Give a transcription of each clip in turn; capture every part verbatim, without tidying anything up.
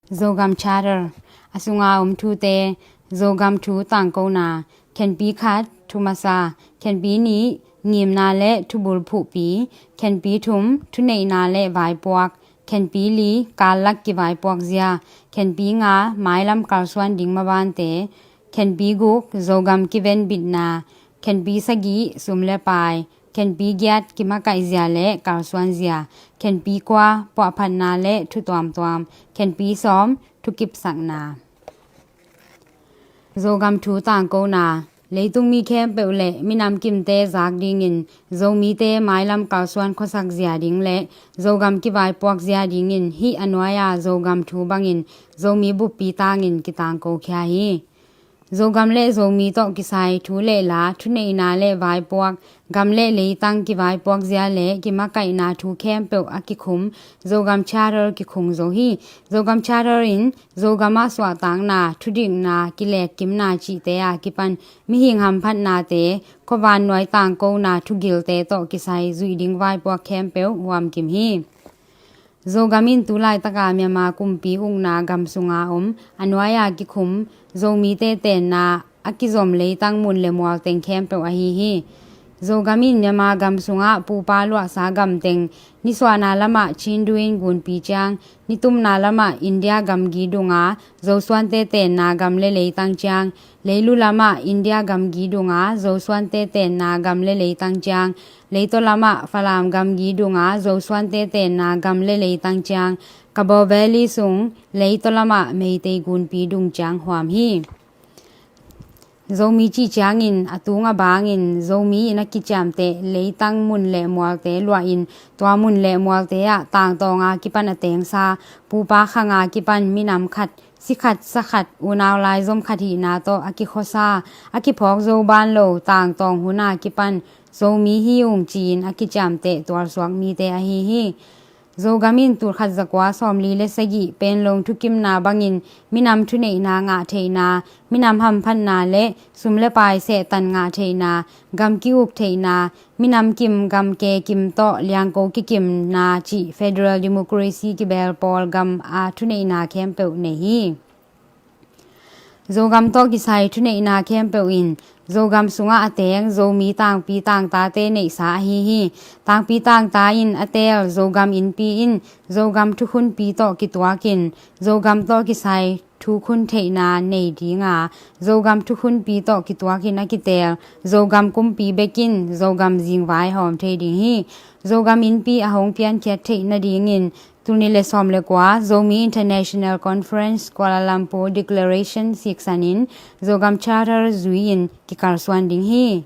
Zogam Charter, a sunga om thute. Zogam thu tangkona. Khenpi khat, thu masa. Khenpi nih, ngimna le thubul phuhpi. Khenpi thum, thuneihna le vaipuak. Khenpi li, kallak kivaipuak zia. Khenpi nga, mailam kalsuan ding mabante. Khenpi guk, Zogam kiven bitna. Khenpi sagih, sum le pai. Khenpi giat, kimakaih zia le kalsuan zia. Khenpi kua, puahphatna le thu tuamtuam. Khenpi sawm, thukipsakna. Zogam thu tangkona. Leitung mi khempeuh le minam kimte zak dingin Zomite mailam kalsuan khuasak zia ding le Zogam kivaipuak zia dingin hih a nuai-a Zogam thu bangin Zomi buppi tangin kitangko khia hi. Zogam le Zomi tawh kisai thu le la, thuneihna le vaipuak, gam le leitang kivaipuak zia le kimakaihna thu khempeuh a kikhum Zogam Charter kikhung zo hi. Zogam Charter in Zogam ah suahtakna, thudikna, kilekkimna cihte a kipan mihing hamphatnate, khuavannuai tangkona thugilte tawh kisai zuih ding vaipuak khempeuh huamkim hi. Zogam in tulaitaka Myanmar kumpi ukna gam sunga om a nuai-a kikhum Zomite tenna a kizom leitang mun le mual teng khempeuh ahi hi. Zogam in Myanmar gam sungah pupa luahsa gam teng, nisuahna lamah Chindu in gunpi ciang, nitumna lamah India gamgi dunga Zosuante tenna gam le leitang ciang, leilu lamah India gamgi dunga Zosuante tenna gam le leitang ciang, leitaw lamah Falam gamgi dunga Zosuante tenna gam le leitang ciang, Kabaw Valley sung leitaw lamah Meitei gunpi dung ciang huam hi. Zomi cih ciangin a tung a bangin Zomi in a kiciamteh leitang mun le mualte luahin tua mun le mualte ah tangtawnga kipan a tengsa, pupa khanga kipan minam khat, si khat, sa khat, unau laizom khat hihna tawh a kikhuasa, a kiphawk zo ban lo tangtawng huna kipan Zomi hi ung ci-in a kiciamteh tualsuak mite ahi hi. Zogam in tulkhat zakua sawmli le sagih Penlong thukimna bangin minam thuneihna ngah theihna, minam hamphatna le sum le pai sehtan ngah theihna, gam ki-uk theihna, minam kim gam ke kim tawh liangko kikimna cih federal democracy kibel pawl gam a thuneihna khempeuh nei hi. Zogam tawh kisai thuneihna khempeuh in Zogam sungah a teng Zomi tangpi tangtate neihsa ahi hi. Tangpi tangta in a teel Zogam innpi in Zogam thukhunpi tawh kituakin Zogam tawh kisai thukhun theihna nei dinga, Zogam thukhunpi tawh kituakin a kiteel Zogam kumpi bekin Zogam zingvai hawm thei ding hi. Zogam innpi a hong piankhiat theih nadingin tul nih le sawm le kua Zomi International Conference Kuala Lumpur Declaration siksanin Zogam Charter zui-in kikalsuan ding hi.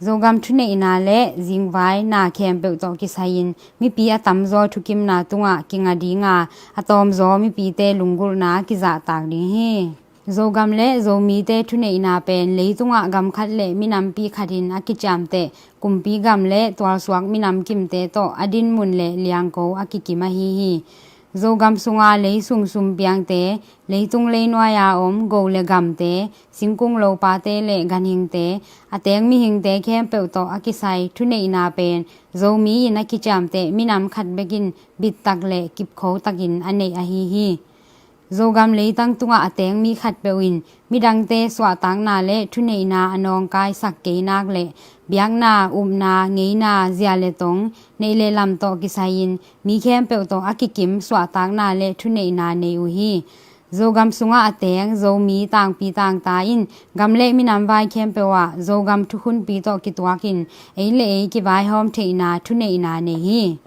Zogam thuneihna le zingvaina khempeuh tawh kisai-in mipi a tamzaw thukimna tungah kinga dinga, a tawmzaw mipite lunggulhna kizahtak ding hi. Zogam le Zomite thuneihna pen leitungah gam khat le minampi khatin a kiciamteh kumpi gam le tualsuak minam kimte tawh a dinmun le liangko a kikim ahi hi. Zogam sunga leisung sumpiangte, leitung leinuai-a om go le gamte, singkung lopate le ganhingte, a teng mihingte khempeuh tawh a kisai thuneihna pen Zomi in a kiciamteh minam khat bekin bittak le kipkhotakin a neih ahi hi. Zogam leitang tungah a teng mi khatpeuh in midangte suahtakna le thuneihna a nawngkaisak kei nak le biakna, upna, ngeina, zia le tong, neih le lam tawh kisai-in mi khempeuh tawh a kikim suahtakna le thuneihna nei uh hi. Zogam sungah a teng Zomi tangpi tangta in gam le minam vai khempeuh ah Zogam thukhunpi tawh kituakin ei le ei kivaihawm theihna thuneihna nei hi.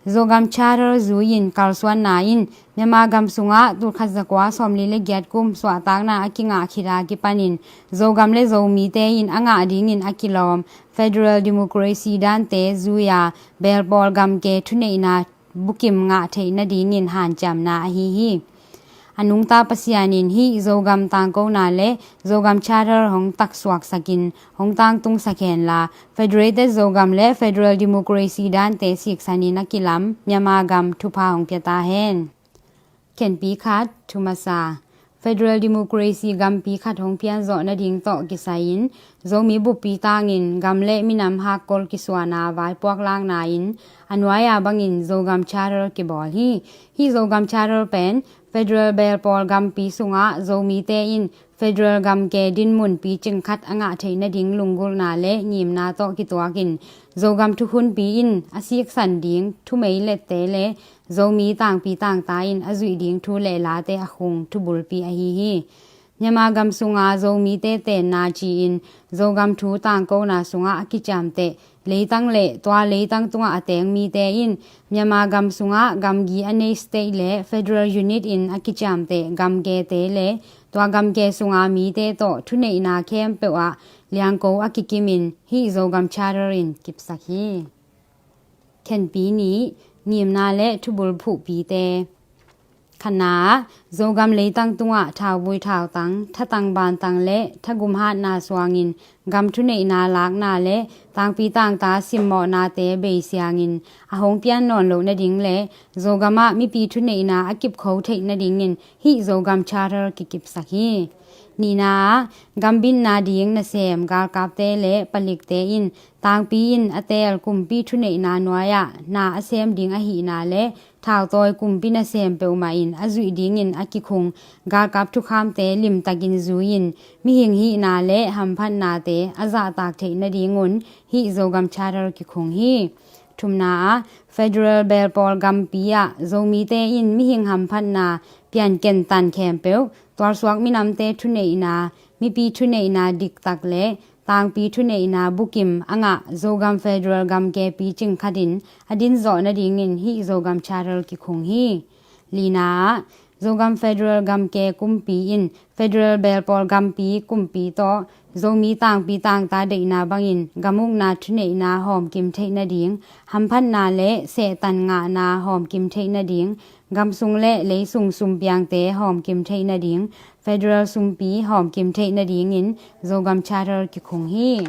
Zogam Charter zui-in kalsuanna in Myanmar gam sungah tulkhat zakua sawmli le giat kum suahtakna a kingah khit a kipanin Zogam le Zomite in a ngah dingin a kilawm federal democracy dante zui-a belpawl gamke thuneihna bukim ngah theih nadingin hanciamna ahi hi. A nungta Pasian in hih Zogam tangkona le Zogam Charter hong taksuaksakin hong tangtungsak henla, Federated Zogam le Federal Democracy dante siksanin a kilam Myanmar gam thupha hong pia ta hen. Khenpi khat, thu masa. Federal Democracy gampi khat hong pianzawh nading tawh kisai-in Zomi buppi tangin gam le minam hakkol kisuana vaipuak lakna in a nuai-a bangin Zogam Charter kibawl hi. Hih Zogam Charter pen Federal belpawl gampi sungah Zomite in federal gamke dinmun picing khat a ngah theih nading lunggulhna le ngimna tawh kituakin Zogam thukhunpi in a siksan ding thumei lette le Zomi tangpi tangta in a zuih ding thu le late a khung thubulpi ahi hi. Myanmar gam sunga Zomite tenna ci-in Zogam thu tangkona sungah a kiciamteh leitang le tua leitang tungah a teng mite in Myanmar gam sungah gamgi a nei state le federal unit in a kiciamteh gamkete le tua gamke sunga mite tawh thuneihna khempeuh ah liangko a kikimin hih Zogam Charter in kipsak hi. Khenpi nih, ngimna le thubul phuhpite. Khatna ah, Zogam leitang tungah thauvui thautang, thatang bantang le thagum hatna suangin gam thuneihna lakna le tangpi tangta simmawhnate beisiangin a hong pian nawn loh nading le Zogam ah mipi thuneihna a kipkho theih nadingin hih Zogam Charter kikipsak hi. Nihna ah, gambitna ding nasem galkapte le palikte in tangpi in a teel kumpi thuneihna nuai-ah na a sem ding ahihna le thautawi kumpi nasem peuhmah in a zuih dingin a kikhung galkap thukhamte limtakin zui-in mihing hihna le hamphatnate a zahtak theih nadingun hih Zogam Charter kikhung hi. Thumna ah, federal belpawl gampi ah Zomite in mihing hamphatna pianken tan khempeuh tualsuak minamte thuneihna, mipi thuneihna diktak le tangpi thuneihna bukim a ngah Zogam federal gamke picing khatin a dinzawh nadingin hih Zogam Charter kikhung hi. Lina ah, Zogam federal gamke kumpi in federal belpawl gampi kumpi tawh Zomi tangpi tangta deihna bangin gamukna thuneihna hawmkim theih nading, hamphatna le sehtan ngahna hawmkim theih nading, gamsung le leisung sumpiangte hawmkim theih nading, federal sumpi hawmkim theih nadingin Zogam Charter kikhung hi.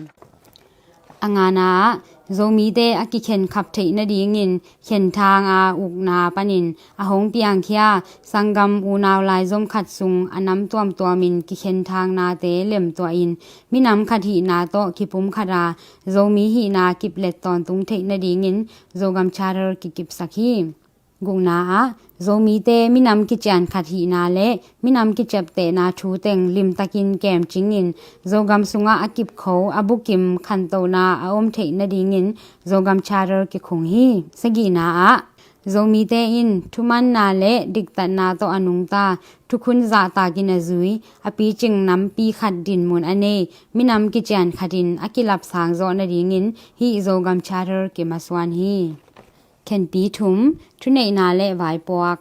A ngana ah, Zomite a kikhenkhap theih nadingin khenthang a ukna panin a hong piangkhia sanggam unau laizom khat sung a nam tuamtuamin kikhenthang nate lemtuahin minam khat hihna tawh kipum khata Zomi hihna kiplet tawntung theih nadingin Zogam Charter kikipsak hi. Gukna ah, Zomite minam kician khat hihna le minam kiciaptehna thu teng limtakin kemcingin Zogam sungah a kipkho a bukim khantohna a om theih nadingin Zogam Charter kikhung hi. Sagihna ah, Zomite in thumanna le diktatna tawh a nungta thukhun zahtakin a zui a picing nampi khat dinmun a nei minam kician khatin a kilapsang zawh nadingin hih Zogam Charter kimasuan hi. Khenpi thum, thuneihna le vaipuak.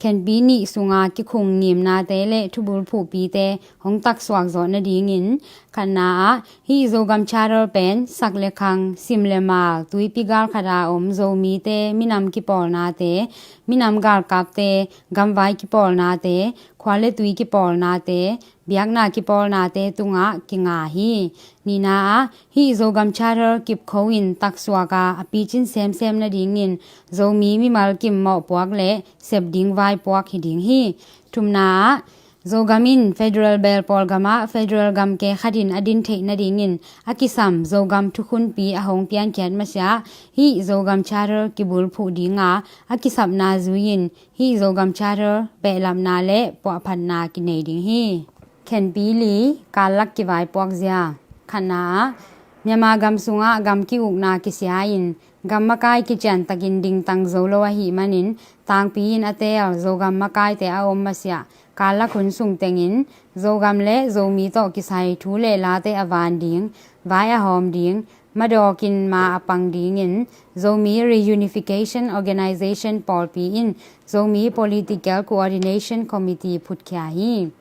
Khenpi nih sunga kikhung ngimnate le thubul phuhpite hong taksuak zawh nadingin khatna ah hih Zogam Charter pen sak le khang, sim le mal, tuipi gal khata om Zomite minam kipawlnate, minam galkapte, gamvai kipawlnate, khua le tui kipawlnate, biakna kipawlnate tungah kinga hi. Nihna ah hih Zogam Charter kipkho in taksuak a a picin semsem nadingin Zomi mimal kim mawhpuak le sep ding vaipuak hi ding hi. Thumna ah Zogam in federal belpawl gamah federal gamke khatin a din theih nadingin a kisam Zogam thukhunpi a hong piankhiat masiah hih Zogam Charter kibulphuh dinga a kisapna zui-in hih Zogam Charter behlapna le puahphatna kinei ding hi. Khenpi li, kallak kivaipuak zia. Khatna ah Myanmar gam sungah gam ki-ukna kisia-in gam makai kiciantakin dingtang zo lo ahih manin tangpi in a teel Zogam makaite a om masiah kallak hun sung tengin Zogam le Zomi tawh kisai thu le late a van ding, vai a hawm ding, madawkin ma a pang dingin Zomi Reunification Organization pawlpi in Zomi Political Coordination Committee phutkhia hi.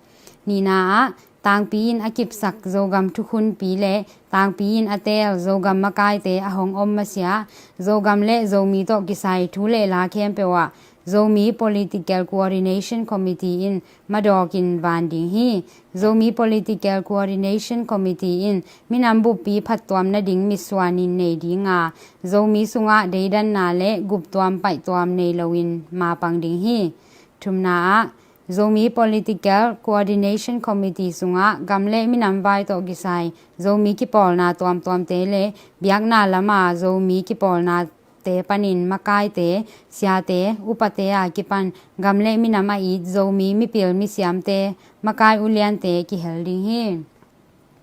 Nihna ah tangpi in a kipsak Zogam thukhunpi le tangpi in a teel Zogam makaite a hong om masiah Zogam le Zomi tawh kisai thu le la khempeuh ah Zomi Political Coordination Committee in madawkin van ding hi. Zomi Political Coordination Committee in minam buppi phattuam nading mitsuanin nei dinga Zomi sungah deidanna le guptuam paihtuam nei loin mapang ding hi. Thumna ah Zomi Political Coordination Committee sungah gam le minam vai tawh kisai Zomi kipawlna tuamtuamte le biakna lama Zomi kipawlnate panin makaite, siate, upate a kipan gam le minam a it Zomi mipil misiamte, makai uliante kihel ding hi.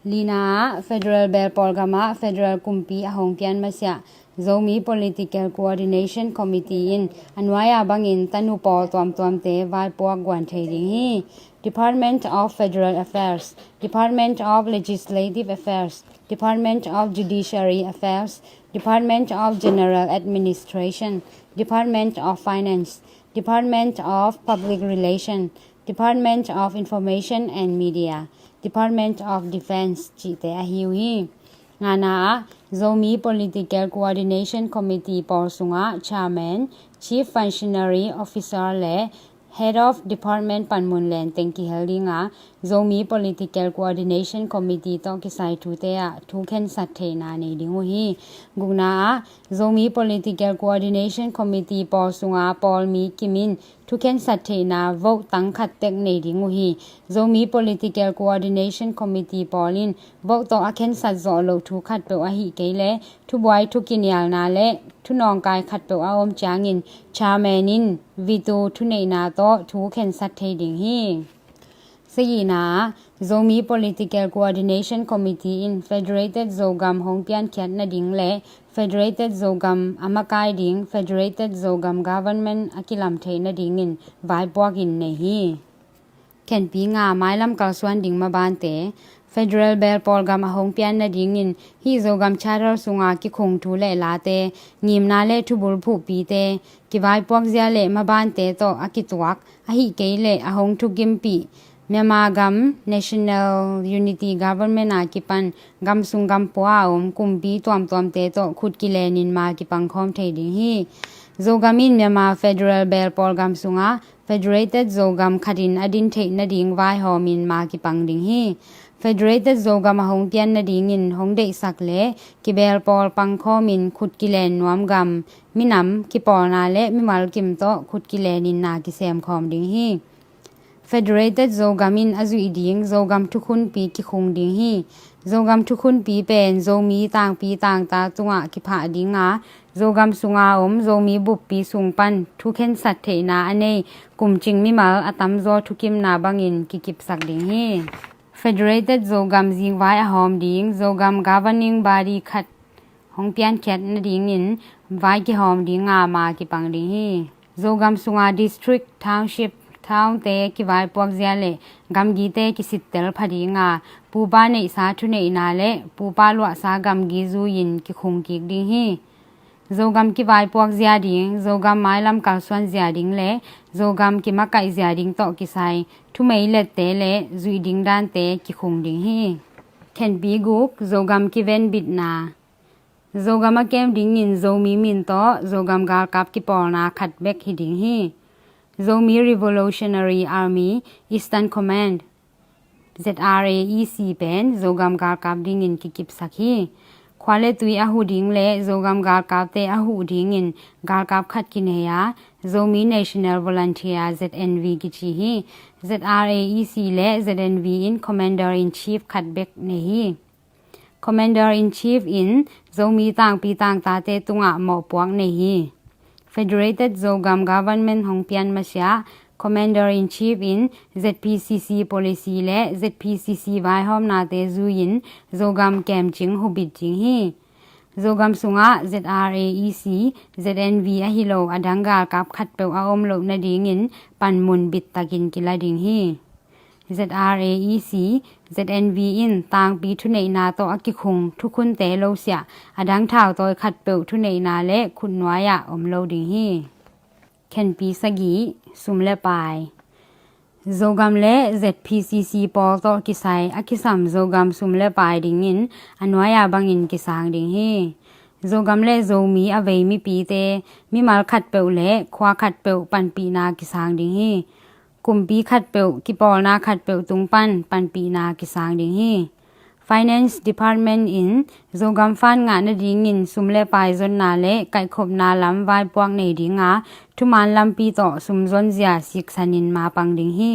Lina ah, Federal Belpawl gamah Federal kumpi a hong pian masiah Zomi Political Coordination Committee in a nuai-a bangin tanu pawl tuamtuamte vaipuak guan thei ding hi. Department of Federal Affairs, Department of Legislative Affairs, Department of Judiciary Affairs, Department of General Administration, Department of Finance, Department of Public Relation, Department of Information and Media, Department of Defense cihte ahi uh hi. Ngana ah, Zomi Political Coordination Committee pawl sungah Chairman, Chief Functionary Officer le Head of Department panmun lenteng kihel dinga, Zomi Political Coordination Committee tawh kisai thute ah thu khensat theihna nei ding uh hi. Gukna ah, Zomi Political Coordination Committee pawl sunga pawlmi kimin thu khensat theihna vote tang khat tek nei ding uh hi. Zomi Political Coordination Committee pawl in vote tawh a khensat zawh loh thu khatpeuh ahih kei le thubuai, thukinialna le thunawngkai khatpeuh a om ciangin chairman in veto thuneihna tawh thu khensat thei ding hi. Sagihna ah, Zomi Political Coordination Committee in Federated Zogam hong piankhiat nading le Federated Zogam a makai ding Federated Zogam Government a kilam theih nadingin vaipuak in nei hi. Khenpi nga, mailam kalsuan ding mabante. Federal Belpawl gam a hong pian nadingin hih Zogam Charter sunga kikhung thu le late, ngimna le thubul phuhpite, kivaipuak zia le mabante tawh a kituak ahih kei le a hong thukimpih Myanmar gam National Unity Government a kipan gam sung gam pua a om kumpi tuamtuamte tawh khut kilenin ma kipangkhawm thei ding hi. Zogam in Myanmar Federal Belpawl gam sunga Federated Zogam khatin a din theih nading vaihawmin ma kipang ding hi. Federated Zogam a hong pian nadingin hong deihsak le kibelpawl pangkhawmin khut kilen nuam gam, minam, kipawlna le mimal kim tawh khut kilenin na kisemkhawm ding hi. Federated Zogam in a zuih ding Zogam thukhunpi kikhung ding hi. Zogam thukhunpi pen Zomi tangpi tangta tungah kiphah dinga, Zogam sunga om Zomi buppi sung pan thukhensat theihna a nei kumcing mimal a tamzaw thukimna bangin kikipsak ding hi. Federated Zogam zingvai a hawm ding Zogam Governing Body khat hong piankhiat nadingin vai kihawm dinga ma kipang ding hi. Zogam sunga district, township, townte kivaipuak zia le gamgite kisittel pha dinga, pupa neihsa thuneihna le pupa luahsa gamgi zui-in kikhung kik ding hi. Zogam kivaipuak zia ding, Zogam mailam kalsuan zia ding le Zogam kimakaih zia ding tawh kisai thumeilette le zuih ding dante kikhung ding hi. Khenpi guk, Zogam kivenbitna. Zogam a kem dingin Zomi min tawh Zogam galkap kipawlna khat bek hi ding hi. Zomi Revolutionary Army Eastern Command, Z R A E C pen Zogam galkap dingin kikipsak hi. Khua le tui a huh ding le Zogam galkapte a huh dingin galkap khat kinei a, Zomi National Volunteer, Z N V kici hi. Z R A E C le Z N V in Commander in Chief khat bek nei hi. Commander in Chief in Zomi tangpi tangtate tungah mawhpuak nei hi. Federated Zogam Government hong pian masiah Commander in Chief in Z P C C policy le Z P C C vaihawmnate zui-in Zogam kemcing hubit ding hi. Zogam sungah Z R A E C, Z N V ahi lo a dang galkap khatpeuh a om loh nadingin panmun bittakin kila ding hi. Z R A E C, Z N V in tangpi thuneihna tawh a kikhung thukhunte lo siah a dang thautawi khatpeuh thuneihna le khutnuai-ah om lo ding hi. Khenpi sagih, sum le pai. Zogam le Z P C C pawl tawh kisai a kisam Zogam sum le pai dingin a nuai-a bangin kisang ding hi. Zogam le Zomi a vei mipite, mimal khatpeuh le khua khatpeuh panpihna kisang ding hi. Kumpi khatpeuh, kipawlna khatpeuh tung pan panpihna kisang ding hi. Finance Department in Zogam fund ngah nadingin sum le pai zonna le kaihkhopna lam vaipuak nei dinga thuman lampi tawh sum zonzia siksanin mapang ding hi.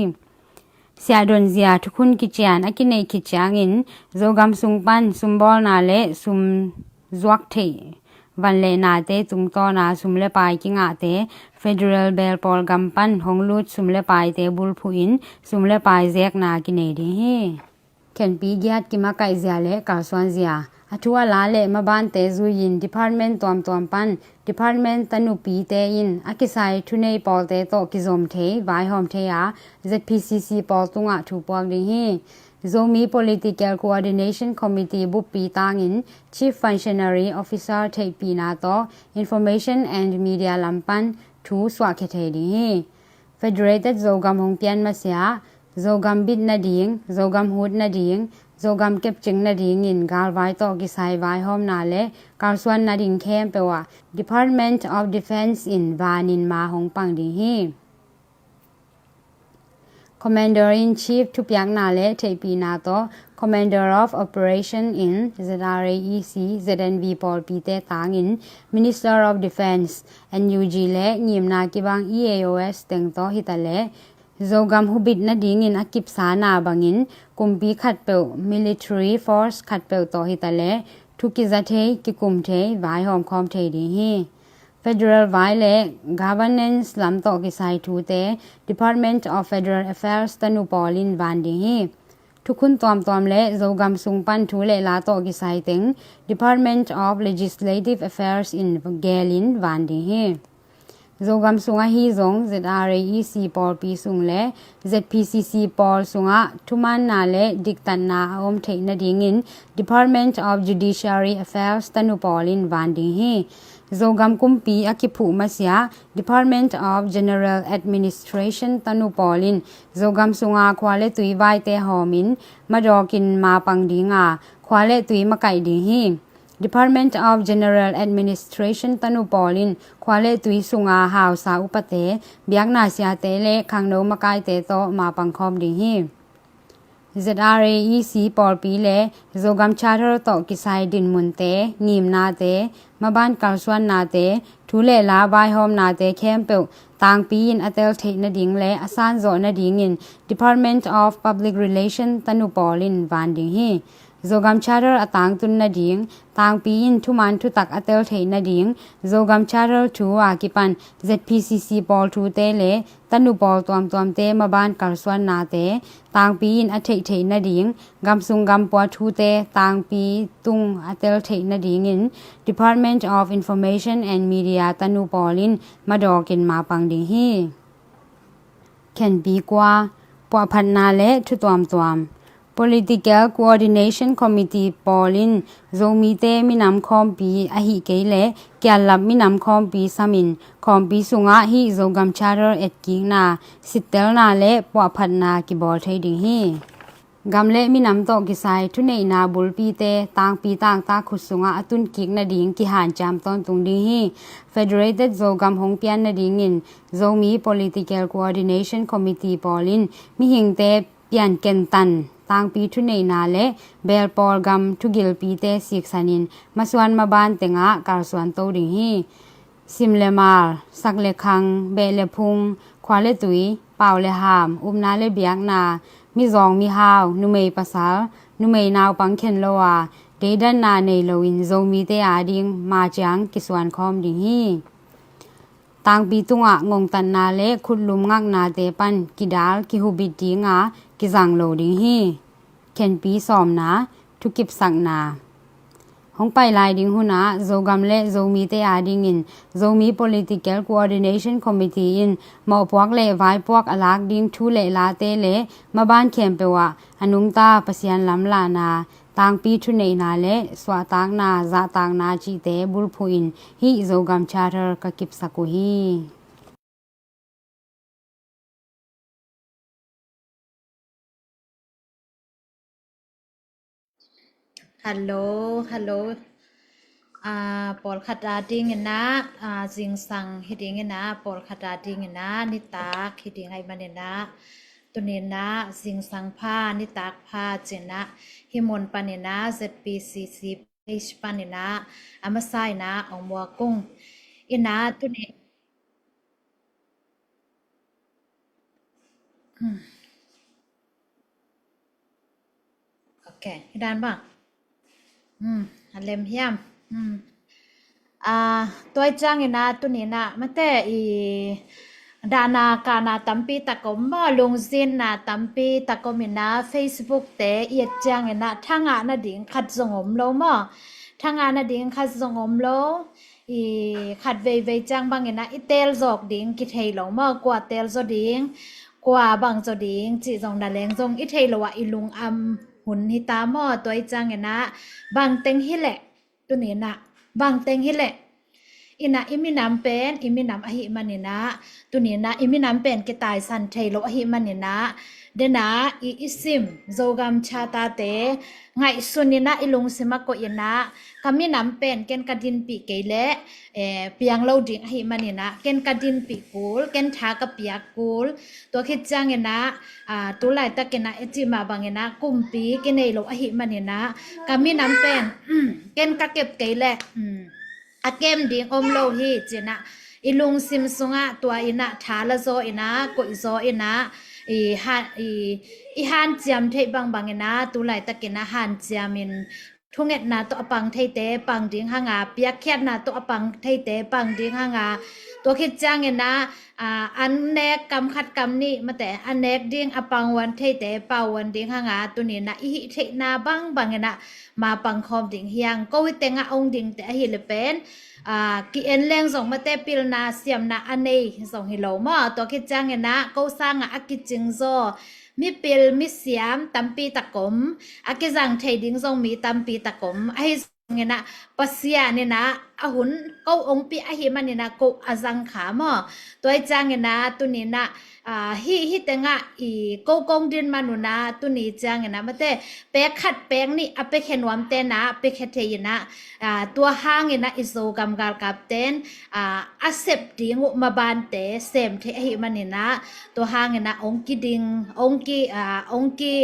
Siahdonzia thukhun kician a kineih khit ciangin Zogam sung pan sumbawlna le sum zuak theih van le nate tungtawna sum le pai kingahte federal belpawl gam pan hong lut sum le paite bulphuhin sum le pai zekna kinei ding hi. Khenpi giat kimakaihzia le kalsuanzia a thu a la le mabante zuiin department tuamtuam pan department tanupite in a kisai thunei pawlte tawh kizom thei vaihawm thei a Z P C C pawl tungah thu puak ding hi. Zomi Political Coordination Committee buppi tangin Chief Functionary Officer theihpihna tawh Information and Media lam pan thu suahkhia thei ding hi. Federated Zogam hong pian masiah Zogam bit nading, Zogam hut nading, Zogam kepcing nadingin galvai tawh kisai vaihawmna le kalsuan nading khempeuh ah Department of Defence in vanin ma hong pang ding hi. Commander in Chief thupiakna le theihpihna tawh Commander of Operation in Z R A E C, Z N V pawlpite tangin Minister of Defence, N U G le ngimna kibang E A O S teng tawh hitaleh Zogam hubit nadingin a kipsana bangin kumpi khatpeuh military force khatpeuh tawh hitaleh thu kiza thei, kikum thei, vaihawm khawm thei ding hi. Federal vai le governance lam tawh kisai thute Department of Federal Affairs tanu pawl in van ding hi. Thukhun tuamtuam le Zogam sung pan thu le la tawh kisai teng Department of Legislative Affairs in gelin van ding hi. Zogam sung ahi zong Z R A E C pawlpi sung le Z P C C pawl sungah thumaanna le diktatna a om theih nadingin Department of Judiciary Affairs tanu pawl in van ding hi. Zogam kumpi a kiphuh masiah Department of General Administration tanu pawl in Zogam sunga khua le tui vaite hawmin madawkin mapang dinga khua le tui makaih ding hi. Department of General Administration tanu pawl in khua le tui sunga hausa upate, biakna siate le khangno makaite tawh mapang khawm ding hi. Z R A E C pawlpi le Zogam Charter tawh kisai dinmunte, ngimnate, maban kalsuannate, thu le la vaihawmnate khempeuh tangpi in a tel theih nading le a sanzawh nadingin Department of Public Relation tanu pawl in van ding hi. Zogam Charter a tangtun nading, tangpi in thuman thutak a tel theih nading, Zogam Charter thu a kipan Z P C C pawl thute le tanu pawl tuamtuamte maban kalsuannate tangpi in a theih theih nading, gamsung gampua thute tangpi tung a tel theih nadingin Department of Information and Media tanu pawl in madawkin mapang ding hi. Khenpi kua, puahphatna le thu tuamtuam. Political Coordination Committee pawl in Zomite minam khawmpi ahi kei le kiallap minam khawmpi samin khawmpi sungah hih Zogam Charter etkikna, sittelna le puahphatna kibawl thei ding hi. Gam le minam tawh kisai thuneihna bulpite tangpi tangtak khut sungah a tunkik nading kihanciam tawntung ding hi. Federated Zogam hong pian nadingin Zomi Political Coordination Committee pawl in mihingte piankentan tangpi thuneihna le belpawl gam thugilpite siksanin masuan maban tengah kalsuan to ding hi. Sim le mal, sak le khang, beh le phung, khua le tui, pau le ham, upna le biakna, mizawng mihau, numei pasal, numei naupang khen lo a, deidanna nei loin Zomite ading maciang kisuan khawm ding hi. Tangpi tungah ngongtatna le khutlum ngaknate pan kidal kihubit dinga kizang lo ding hi. Khenpi sawmna, thukipsakna. Hong pai lai ding hunah Zogam le Zomite adingin Zomi Political Coordination Committee in mawhpuak le vaipuak a lak ding thu le late le maban khempeuh ah a nungta Pasian lamlahna, tangpi thuneihna le suahtakna, zahtakna cihte bulphuhin hih Zogam Charter ka kipsak uh hi. Hello, hello. Ah, pawlkhat a dingin ah, ah, zingsang hi dingin ah, pawlkhat a dingin ah, nitak hi ding ahih manin ah, Tuni-in ah zingsang pha, nitak pha ci-in ah hih mun panin ah Z P C C page panin ah a masa-in ah ong muak ung. In ah tuni, hmm. Ok, hi dan bang. Hmm, a lem hiam. Hmm. Ah, tua ciangin ah tuni-in ah mate i dahna kahna tampi tak om maw, lungzinna tampi tak om in ah Facebook te i et ciangin ah thangah nading khat zong om lo maw. Thangah nading khat zong om lo. I khat veivei ciang bangin ah i teel zawk ding kithei lo maw, kua teel zaw ding, kua bang zaw ding cih zong na leng zong i thei lo ah i lungam hun hi ta maw. Tua i ciangin ah bangteng hi leh, tuni-in ah bangteng hi leh, in ah i minam pen i minam ahih manin ah, tuni-in ah i minam pen kitaisan thei lo ahih manin ah, den ah i, i sim Zogam Charter te ngaihsun in ah i lungsim ah koih in ah, ka minam pen ken ka dinpih kei leh, eh, piang lo ding ahih manin ah ken ka dinpih kul, ken tha ka piak kul. Tua khit ciangin ah, ah, tu laitakin ah i cih mah bangin ah kumpi kinei lo ahih manin ah, ka minam pen, um, ken ka kep kei leh, um, a kem ding om lo hi ci-in ah i lungsim sungah tua in ah tha la zaw in ah, koih zaw in ah, i ha-, i, i hanciam theih bangbang in ah tu laitakin ah hanciam in, thungetna tawh a pang theite pang ding hang a, piakkhiatna tawh a pang theite pang ding hang a, tua khit ciangin ah, ah, an nek kam khat kam nih mate a nek ding a pauan theite pauan ding hang a, tuni-in ah i hih theihna bangbang in ah ma pangkhawm ding hi hang. Ko hi tengah ong dingte ahih leh pen, ah, ki-en leng zong mate pilna siamna a nei zong hi lo maw. Tua khit ciangin ah ko sangah a kicing zaw mipil misiam tampi tak om, a kizang thei ding zong mi tampi tak om. Ahi zongin ah Pasian in ah a hun ko ong pia ahih manin ah ko a zang kha maw. Tua i ciangin ah tuni-in ah, ah, hih, hih tengah i ko kong din man un ah tuni ciangin ah mate pek khat pek nih a piakhia nuamte in ah piakhia thei in ah, ah, tua hangin ah i Zogam galkapten, ah, a sep ding uh mabante sem thei ahih manin ah, tua hangin ah ong kiding, ong ki, ah, ong ki,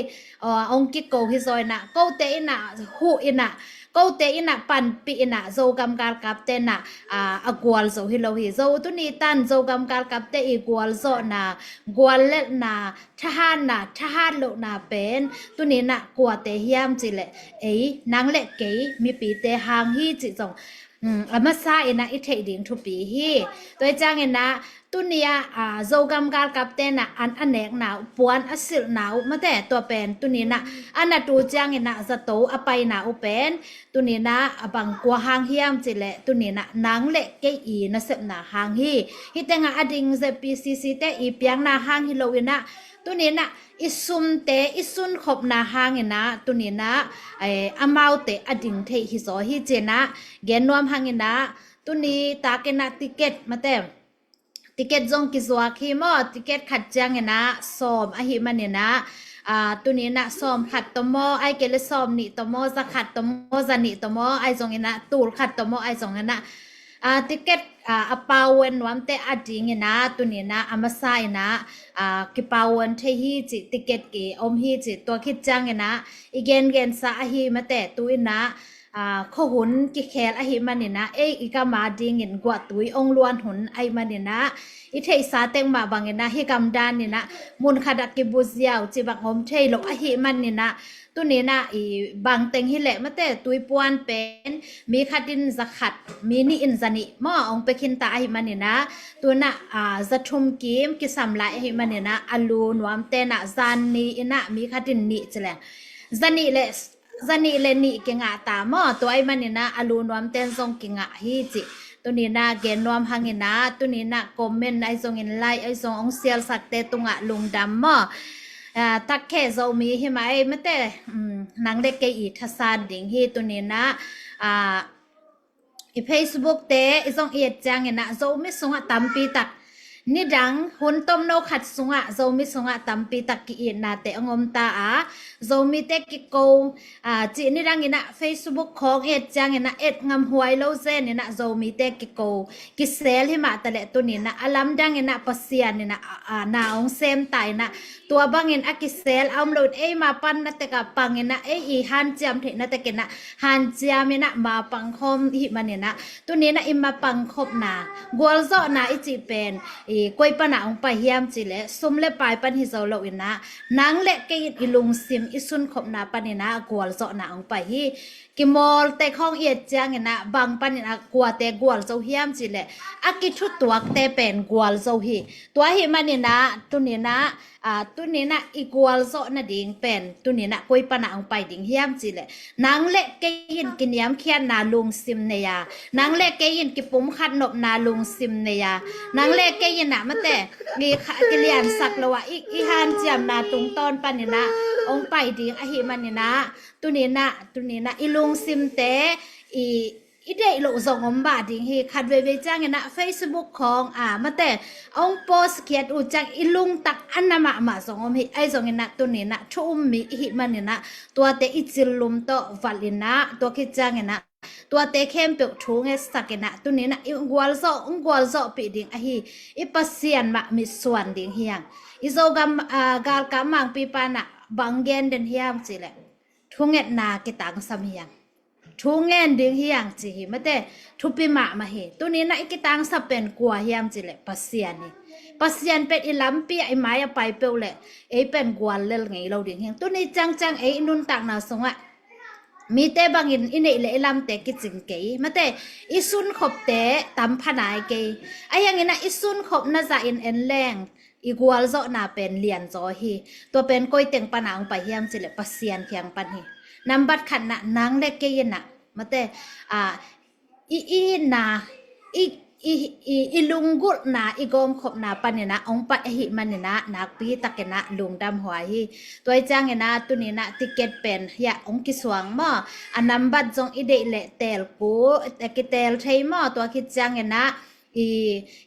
ah, ong kiko hi zaw in ah, kote in ah huh in ah, kote in ah panpih in ah, Zogam galkapte in ah, ah, a gual zo hi lo hi. Zo tuni tan Zogam galkapte i gualzawhna, guallelhna, thahatna, thahat lohna pen tuni-in ah kuate hiam cih leh, ei, nang le kei mipite hang hi cih zong, um, a masa in ah i theih ding thupi hi. Tua i ciangin ah tuni-ah, ah, Zogam galkapte in ah an a nekna uh, puan a silhna uh mate, tua pen tuni-in ah a nat uh ciangin ah zato a paina uh pen tuni-in ah a bang kua hang hiam cih leh, tuni-in ah nang le kei i nasepna hang hi. Hih tengah a ding Z P C C te i piakna hang hi lo in ah, tuni-in ah i sumte i sunkhopna hangin ah, tuni-in ah, eh, amaute a ding theih hi zaw hi ci-in ah gen nuam hangin ah, tuni takin ah ticket mate, ticket zong kizuak hi maw. Ticket khat ciangin ah sawm ahih manin ah, ah, tuni-in ah sawm khat tawh maw, ahih kei leh sawm nih tawh maw, za khat tawh maw, za nih tawh maw, ahi zongin ah tul khat tawh maw, ahi zongin ah, ah, ticket, ah, a pauan nuamte a dingin ah tuni-in ah a masa in ah, ah, kipauan thei hi cih, ticket ki om hi cih. Tua khit ciangin ah i gengensa ahi mate, tu-in ah, ah, khuahun kikhel ahih manin ah, ei i gam a dingin guahtui ong luan hun ahih manin ah, i theihsa tek mah bangin ah hih gam danin ah mun khat ah kibu ziau cih bang om thei lo ahih manin ah, tuni-in ah i bangteng hi leh mate, tuipuan pen mi khat in za khat, mi nih in za nih maw ong pia khin ta ahih manin ah, tu-in ah, ah, za thum kim kisam lai ahih manin ah, a lu nuamte in ah zan ni in ah mi khat in nih ci leng, za nih le, za nih le nih kingah ta maw. Tua ahih manin ah a lu nuamten zong kingah hi cih tuni-in ah gen nuam hangin ah, tuni-in ah comment ahi zongin like ahi zong ong sialsakte tungah lungdam maw. Ah, takkheh Zomi hi mah ei mate, um, nang le kei i thasan ding hi. Tuni-in ah, ah, i Facebook te i zong i et ciangin ah Zomi sungah tampi tak Nidang hun tomno khat sungah Zomi sungah tampi tak ki-itnate hong om ta a, Zomite kiko, a, cih nidang inah Facebook khawng et ciang inah et ngamhuai lo zen inah Zomite kiko kisel hi mah taleh tuni inah a lamdang inah Pasian inah, a, a, na hong sem ta inah tua bangin a kisel a om lo in eima panna tekah pang inah ei i hanciam theihna tek inah hanciam inah mapang khawm hi man inah tuni inah i mapang khopna gualzawhna i cih pen i koi panah hong pai hiam cih leh sum le pai pan hi zo lo inah nang le kei in i lungsim i sunkhopna pan inah gualzawhna hong pai hi. Kimawlte khawng i et ciang inah bang pan inah kuate gualzo hiam cih leh a kithutuakte pen gualzo hi. Tua hi man inah tuni inah, a, tuni inah i gualzawh nading pen tuni inah koi panah hong pai ding hiam cih leh nang le kei in kiniamkhiatna lungsim nei a, nang le kei in kipumkhat nopna lungsim nei a, nang le kei inah mate i kha-, kiliansak lo a i, i hanciamna tungtawn pan inah hong pai ding ahi man inah tuni inah, tuni inah i lungsimte i i deih loh zong om bah ding hi. Khat veivei ciang inah Facebook khawng a mate hong post khiat uh ciang i lungtak a na mahmah zong om hi. Ahi zong inah tuni inah thu um mi i hih man inah tuate i cillum tawh valh inah tua khit ciang inah tuate khempeuh thu ngetsak inah tuni inah i gualzawh, hong gualzawhpih ding ahi i Pasian mah mitsuan ding hi hang. I Zogam, a, galkap mangpi panah bang gen den hiam cih leh thungetna kitangsam hi hang. Thu ngen ding hi hang ci hi mate, thupi mahmah hi. Tuni inah i kitangsap pen kua hiam cih leh Pasian hi. Pasian pen i lampi ah i mai a pai peuh leh ei pen gual lel ngei lo ding hi hang. Tuni ciangciang ei i nuntakna sungah mite bangin i neih le i lamte kicing kei mate, i sunkhopte tam pha nai kei. Ahi hang inah i sunkhopna zah in en leng i gualzawhna pen lianzaw hi. Tua pen koi teng panah hong pai hiam cih leh Pasian kiang pan hi. Nambat khatna nang le kei inah mate, a, i, i itna i, i, i, i lunggulhna i gawmkhopna pan inah hong pai ahi man inah nakpi tak inah lungdam huai hi. Tua hi ciang inah tuni inah ticket pen hiah hong kisuang maw, a nambat zong i deih leh teel kul, eh, kiteel thei maw, tua khit ciang inah i,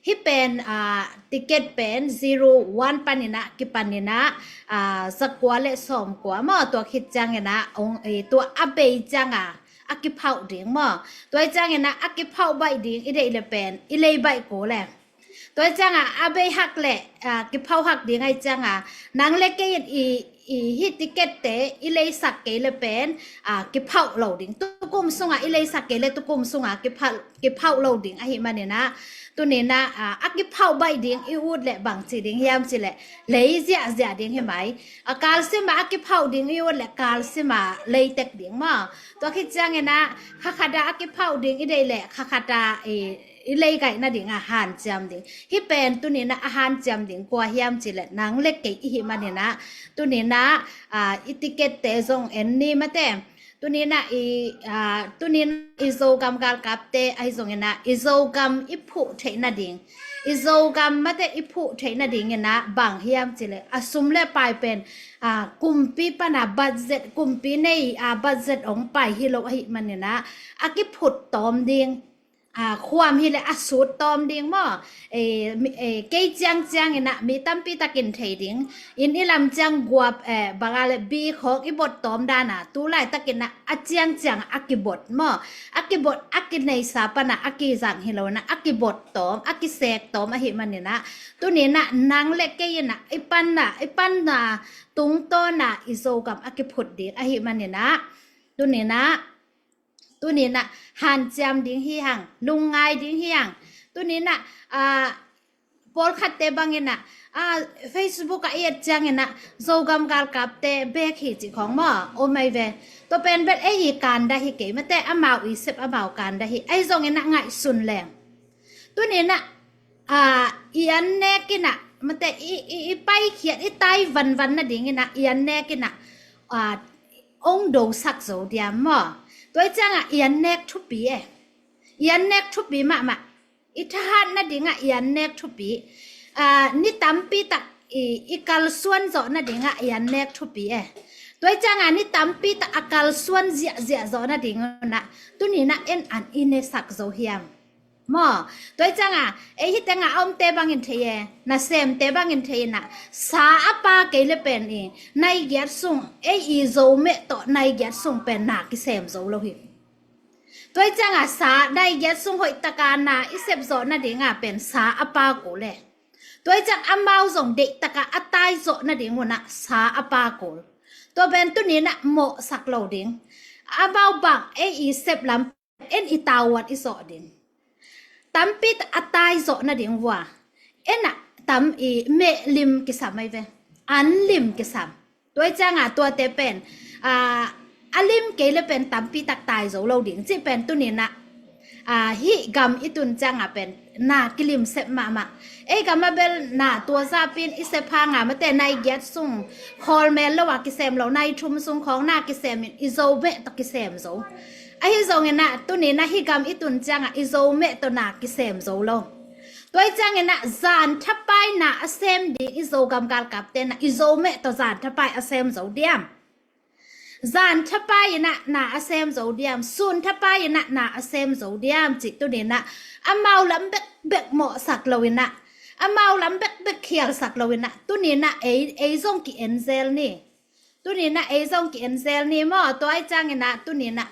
hih pen, a, ticket pen zero one pan inah kipan inah, a, zakua le sawmkua maw, tua khit ciang inah hong, i, tua a bei ciang a a kiphauh ding maw. Tua hi ciang inah a kiphauh baih ding i deih le pen i lei baih kul e. Tua hi ciang a a bei hak le, a, kiphauh hak ding ahi ciang a nang le kei in i, i hih ticket te i leisak kei le pen, a, kiphauh lo ding. Tukum sungah i leisak kei le tukum sungah kiphauh, kiphauh lo ding ahi man inah tuni inah, a, a kiphauh baih ding i ut leh bang ci ding hiam cih leh lei ziahziah ding hi mai. A kalsim ah a kiphauh ding i ut leh kalsim ah lei tek ding maw. Tua khit ciang inah kha khat ah a kiphauh ding i deih leh kha khat ah i, i lei gaih nading a hanciam ding. Hih pen tuni inah a hanciam ding kua hiam cih leh nang le kei i hih man inah tuni inah, a, i ticket te zong en ni mate. Tuni inah i, a, tuni inah i Zogam galkapte ahi zong inah i Zogam i phuh theih nading, i Zogam mate i phuh theih nading inah bang hiam cih leh a sum le pai pen, a, kumpi pan a budget, kumpi nei a budget hong pai hi lo ahi man inah a kiphut tawm ding. A, khuam hi leh a sut tawm ding maw. E, mi, e, kei ciangciang inah mi tampi takin thei ding. Inn i lam ciang guap, e, bang a le bi khawng i bot tawm dan a tu laitak inah a ciangciang a kibot maw. A kibot a kineisa pan a a kizang hi lo inah a kibot tawm, a kisek tawm ahi man inah tuni inah nang le kei inah i panna, i panna tungtawn a i Zogam a kiphut ding ahi man inah tuni inah tuni inah hanciam ding hi hang, lungngai ding hi hang. Tuni inah, a, pawlkhatte bang inah, a, Facebook ah i et ciang inah Zogam galkapte bek hi cih khawng maw om ai ve. Tua pen bel ei i kanda hi kei mate, amau i sep amau kanda hi. Ahi zong inah ngaihsun leng tuni inah, a, i an nek inah mate i, i, i paikhiat i tai vanvan nading inah i an nek inah, a, hong dosak zo diam maw. Tua hi ciang a i an nek thupi e. I an nek thupi mahmah. I thahat nading ah i an nek thupi. A, ni tampi tak i, i kalsuan zawh nading ah i an nek thupi e. Tua hi ciang a ni tampi tak a kalsuan ziahziah zawh nading inah tuni inah en an i nesak zo hiam. Maw, tua i cianga ei hi tenga a omte bangin thei e, nasemte bangin thei inah, sa a pa kei le pen i nai giat sung, ei i Zomeh tawh nai giat sung pen na kisem zo lo hi. Tua i cianga sa nai giat sung hoihtaka na i sep zawh nadinga pen sa a pa kul e. Tua i ciang amau zong deihtaka a tai zawh nading unah sa a pa kul. Tua pen tuninah mawhsak lo ding. Amau bang ei i sep lam en i tavuan i zawh ding. Tampi a tai zawh nading vua enah tam i meh lim kisam ai ve. An lim kisam. Tua i cianga tuate pen, aa, a lim kei le pen tampi tak tai zo lo ding cih pen tuninah, aa, hih gam i tun cianga pen na kilim sep mahmah. Ei gam a bel na tua zapin i sep hanga mate nai giat sung khawl mel lo a kisem lo, nai thum sung khawng na kisemin i Zomeh tawh kisem zo. Ahi zonginah tuninah hih gam i tun cianga i Zomeh tawh na kisem zo lo. Tua i cianginah zan thapai na a sem ding i Zogam galkapte na i Zomeh tawh zan thapai a sem zo diam? Zan thapai inah na a sem zo diam? Sun thapai inah na a sem zo diam cih tuninah amau lam bekbek mawhsak lo inah, amau lam bekbek khialsak lo inah tuninah ei, ei zong ki-en zel ni. Tuninah ei zong ki-en zel ni maw? Tua i cianginah tuninah,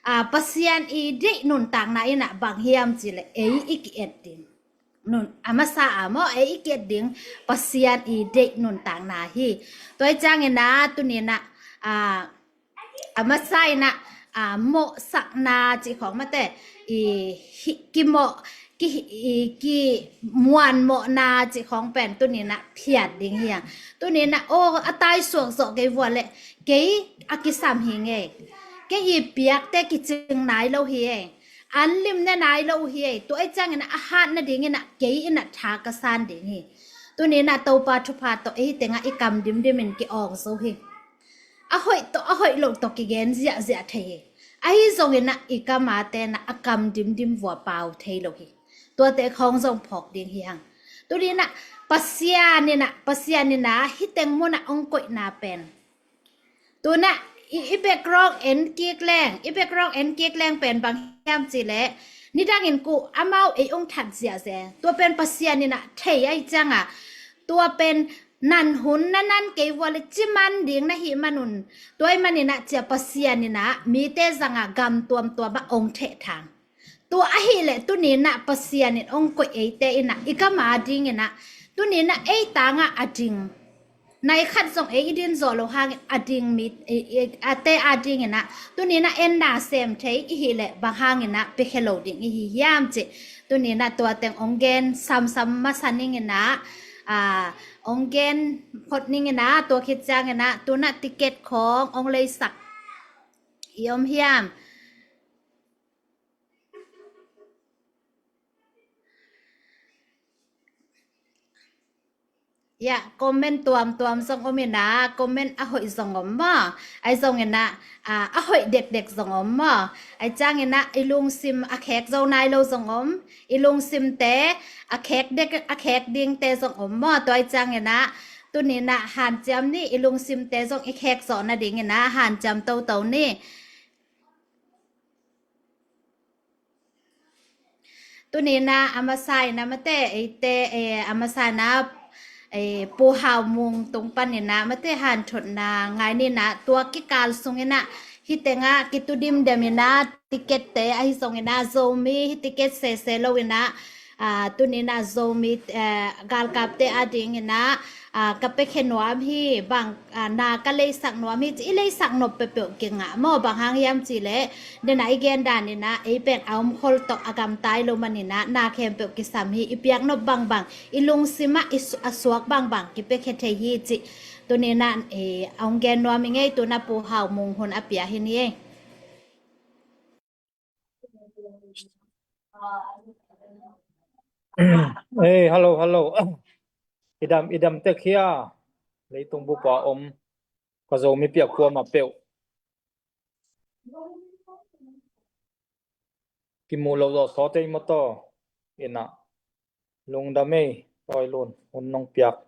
aa, Pasian i deih nuntakna inah bang hiam cih le ei i ki-et ding. Nun, a masa a maw, ei i ki-et ding Pasian i deih nuntakna hi. Tua i cianginah tuninah, aa, a masa inah, aa, mawhsakna cih khawng mate i hi, kimawh, ki, i, kimuanmawhna cih khawng pen tuninah phiat ding hi hang. Tuninah aw a tai suak zawh kei vua le kei a kisam hi ngei. Kei i piakte kicing nai lo hi ei. An lim ne nai lo uh hi ei. Tua i cianginah a hat nadinginah kei inah tha ka san ding hi. Tuninah Topa thupha tawh ei hi tengah i kam dimdimin ki-awng zo hi. A hoih tawh a hoih loh tawh kigen ziahziah thei hi. Ahi zonginah i kama tenah a kam dimdim vua pau thei lo hi. Tuate khawng zong phawk ding hi hang. Tuninah Pasian inah, Pasian inah hi teng munah ong koihna pen Tunah i, i background en kik leng, i background en kik leng pen bang hiam cih leh nidangin kuh amau ei ong that ziahziah. Tua pen Pasian inah thei ahi ciangah tua pen nan hun na nan kei vua le ciman ding na hih manun tua ih maninah cia Pasian inah mite zangah gam tuamtuamah ong theh thang. Tua ahih leh tuninah Pasian in ong koih eite inah i kam a dinginah tuninah ei tangah a ding nai khat zong ei i din zawh loh hangin a ding mi, i, i, a te a dinginah tuninah en na sem thei i hih leh bang hanginah piakhia lo ding i hi hiam cih tuninah tua teng ong gen samsam masa ninginah, a, ong gen phot ninginah tua khit cianginah tunah ticket khawng ong leisak i om hiam? Ya, comment tuamtuam zong om inah, comment a hoih zong om maw? Ahi zonginah, a, a hoih dekdek zong om maw? Ahi cianginah i lungsim a khek zo nai lo zong om, i lungsimte a khek dek, a khek dingte zong om maw? Tua ahi cianginah tuninah hanciam ni, i lungsimte zong i khek zawh nadinginah hanciam toto ni. Tuninah a masa inah mate eite, eh, a masa inah, eh, Pu Hau Mung tung paninah mate hanthotna ngai ninah tua kikal sunginah hi tengah kitu dimdem inah ticket te ahi zonginah Zomi hi ticket sese lo inah, a, tuninah Zomi, eh, galkapte a dinginah, a, ka piakhia nuam hi bang, a, na ka leisak nuam hi ci i leisak nop peuhpeuh kingah maw? Bang hang hiam cih leh denah i gen daninah ei pen a omkhol tawh a gamtai lo maninah na khempeuh kisam hi. I piak nop bangbang i lungsimah i su-, a suak bangbang kipiakhia thei hi cih tuninah, eh, a ong gen nuam i ngei. Tunah Pu Hau Mung hun a pia hi ni ei. Ei, hello, hello. I dam, i dam tek hia? Leitung bupa om ka Zomi piak kuamah peuh kimuh loh zawh sawt ei maw taw? Inah lungdam ei, tawi lun hun nong piak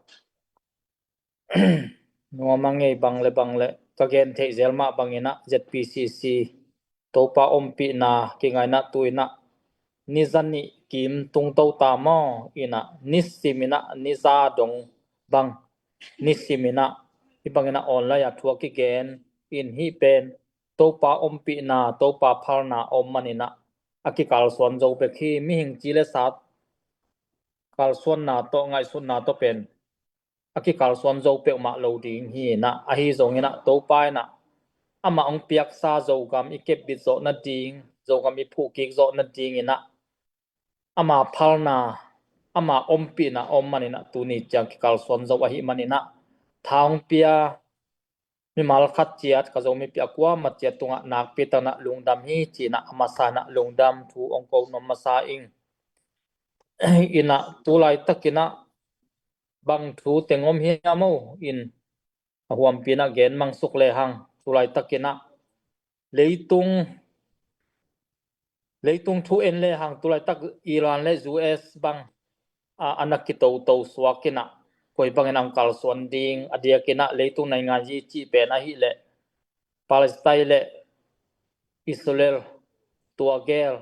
nuam a ngei. Bang le bang le ka gen theih zel mah banginah Z P C C Topa ompihna kingainah tu inah ni za nih kim tungto ta maw? Inah nisiminah niza dong bang nisiminah hih banginah online ah thu a kigen in hih pen Topa ompihna, Topa phalna om maninah a kikalsuan zo bek hi. Mihing ci le sat kalsuanna tawh ngaihsutna tawh pen a kikalsuan zo peuhmah lo ding hi inah, ahi zonginah Topa inah amah hong piaksa Zogam i kepbit zawh nading, Zogam i phuhkik zawh nadinginah ama phalna, ama ompihna om maninah tuni ciang kikalsuan zo ahih maninah tha hong pia mimal khat ciat, ka Zomi pi a kuama ciat tungah nakpi takinah lungdam hi cinah a masa inah lungdam thu hong ko nuam masa ing. Inah tu laitakinah bang thu teng om hiam o in a huampi inah gen mang suk lehang tu laitakinah leitung leitung thu en lehang tu laitak Iran le U S bang a, a na kitoto suak inah koi bangin ang kalsuan ding, a diakinah leitung nainganzi cih pen ahih leh Palestine le Israel tua gel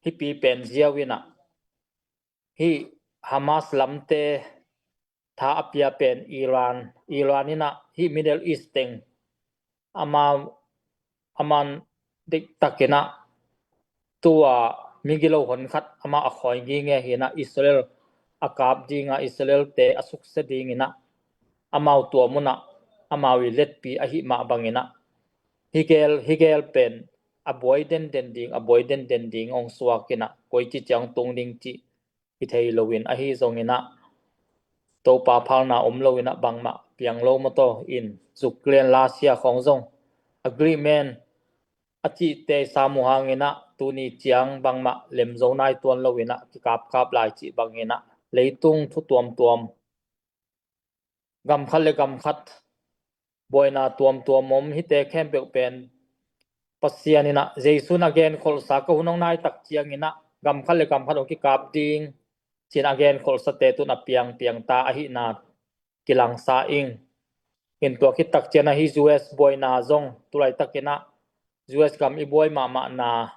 hih pi pen ziau inah hih Hamas lamte tha a pia pen Iran, Iran inah hih Middle East teng ama, aman diktakinah tua migilo hon khat amah a khawi nginge hinah Israel a kap dinga Israel te a sukse dinginah amau tua munah amau i letpi ahih mah banginah higel higel pen a buai denden ding, a buai denden ding hong suakinah koi ci ciang tung ding cih i thei loin ahi zonginah Topa phalna om loinah bangmah piang lo mawtaw in Ukraine Russia khawng zong agreement a cihte sam uh hanginah tuni ciang bangmah lemzo nai tuan loinah kikapkap lai cih banginah leitung thu tuamtuam gam khat le gam khat buaina tuamtuam om hite khempeuh pen Pasian inah Jesu in a genkholhsa ka hun hong naitak cianginah gam khat le gam khat hong kikap ding cin a genkholhsate tun a piangpiang ta ahihna kilangsa ing. In tua khittak cianah hih U S buaina zong tulaitakinah U S gam i buai mahmahna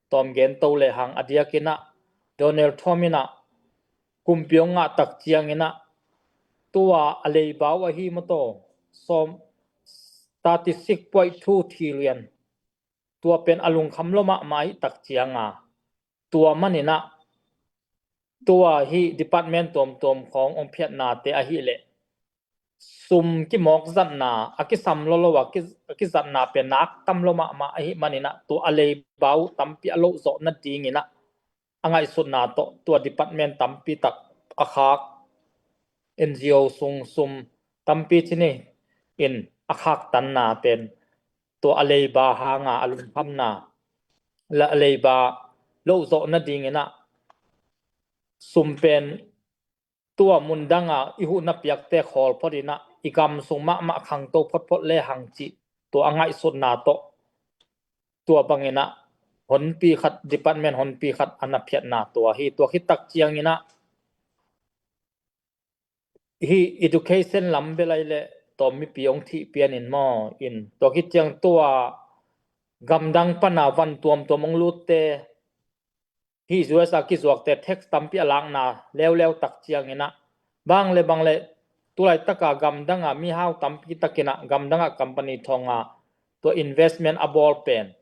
tawm gen to lehang a diakinah Donald Trump inah kumpi hong ngahtak cianginah tua a leibau ahi mawtaw sawm thirty six point two trillion tua pen a lungkham lo mahmah ahih tak cianga tua maninah tua hih department tuamtuam khawng hong phiatnate ahih leh sum kimawk zatna a kisam lolo a ki- a kizatna pen nak tam lo mahmah ahih maninah tua a leibau tampi a loh zawh nadinginah a ngaihsutna tawh tua department tampi tak a khak N G O sung sum tampi cini in a khaktanna pen tua a leiba hanga a lungkhamna la a leiba loh zawh nadinginah sum pen tua mundanga i huhna piakte khawl photinah i gam sung mahmah khangto photphot lehang cih tua a ngaihsutna tawh tua banginah honpi khat department honpi khat a na phiatna tua hi. Tua khittak cianginah hih education lam belai le tawm mipi hong thih pianin maw in tua khit ciang tua gamdang pana van tuamtuam hong lutte hih U S a kizuakte tax tampi a lakna leuleu tak cianginah bang le bang le tulaitaka gamdanga mihau tampi takinah gamdanga company thawnga tua investment a bawl pen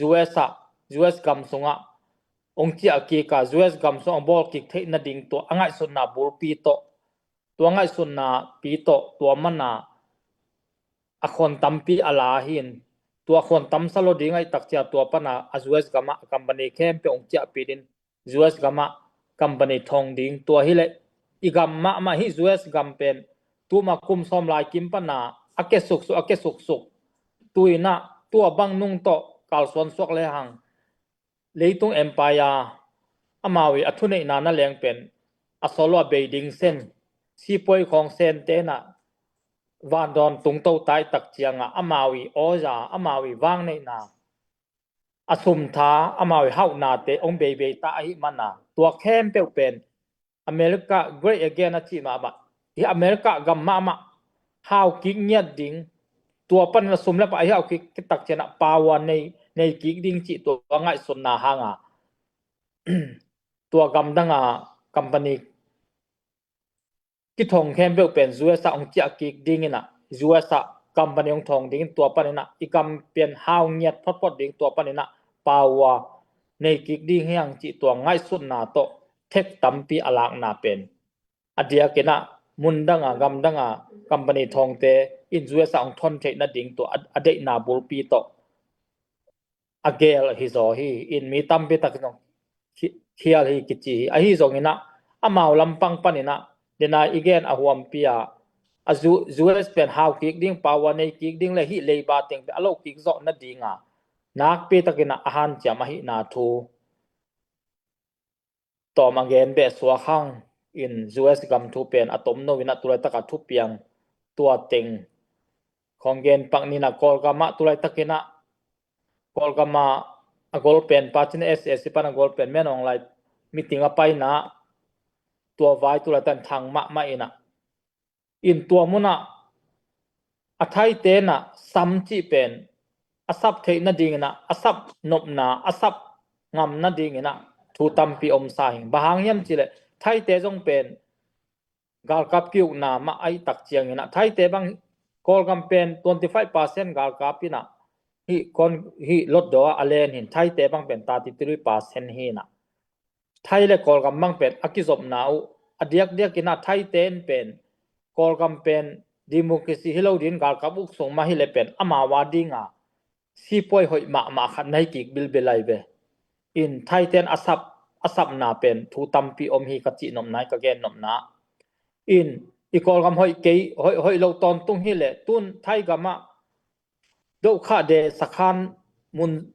U S ah U S gam sungah hong ciah kika U S gam sungah bawl kik theih nading tua a ngaihsutna bulpi tawh tua ngaihsutna pi tawh tua mana a khuan tampi a la hin tua khuan tamsa lo ding ahih tak cia tua pana a U S gamah a company khempeuh hong ciahpih din U S gamah company thawng ding tua hileh i gam mahmah hih U S gam pen tuma kum sawm lai kim pana a ke suksuk a ke suksuk tuinah tua bang nung tawh kalsuan suak lehang leitung empire amau i a thuneihna na leng pen a solo a bei ding sen sipuai khawng sen tenah vandawn tungto tai tak cianga amau i awza amau i vangneihna a sumtha amau i hauhnate hong beibei ta ahih mana tua khempeuh pen America great again a cih mahmah hi. America gam mahmah hau kik ngiat ding tua panin a sum le pai hau kik tak cianah power nei nei kik ding cih tua ngaihsutna hanga tua gamdanga company kithong khempeuh pen U S a hong ciah kik dingin ah, U S a company hong thong dingin tua panin ah i gam pen hau ngiat photphot ding, tua panin ah power nei kik ding hi hang cih tua ngaihsutna tawh thek tampi a lakna pen a diakin ah mundanga gamdanga company thongte in U S a hong thon theih nading tua a, a deihna bulpi tawh a gel hi zaw hi. In mi tampi takin hong khi-, khial hi kici hi. Ahi zongin ah amau lampang panin ah dena i gen a huampi a, a U-, U S pen hau kik ding, power nei kik ding le hih leiba teng pen a loh kik zawh nadinga nakpi takin ah a hanciam ahihna thu tawm a gen beh suak hang. In U S gam thu pen a tomno in ah tulaitaka thupiang tua teng khong gen pak ni in ah, Kawlgam ah tulaitakin ah, Kawlgam ah a golpen pa cin S S C pan a golpen Min Aung Hlaing meeting a paina tua vai tulaitan thang mahmah in ah, in tua munah a Thaite in ah sam cih pen a sap theih nadingin ah, a sap nopna, a sap ngam nadingin ah thu tampi omsa hi. Bang hang hiam cihleh Thaite zong pen galkap ki-ukna mah ahih tak ciangin ah Thaite bang Kawlgam pen twenty five percent galkap in ah hih kon, hih Hlutdaw ah a len hi in, Thaite bang pen thirty three percent hi in ah Thai le Kawlgam bang pen a kizopna uh a diakdiakin ah Thaite in pen Kawlgam pen democracy hi lo dingin galkap uk sung mah hileh pen amau a dinga sipuai hoih mahmah khat na hi kik bilbel lai ve. In Thaite in a sap, a sapna pen thu tampi om hi ka cih nopna hi, ka gen nopna. In i Kawlgam hoih kei, hoih, hoih lo tawntung hileh tun Thaigam ah Dokhade sakhan mun,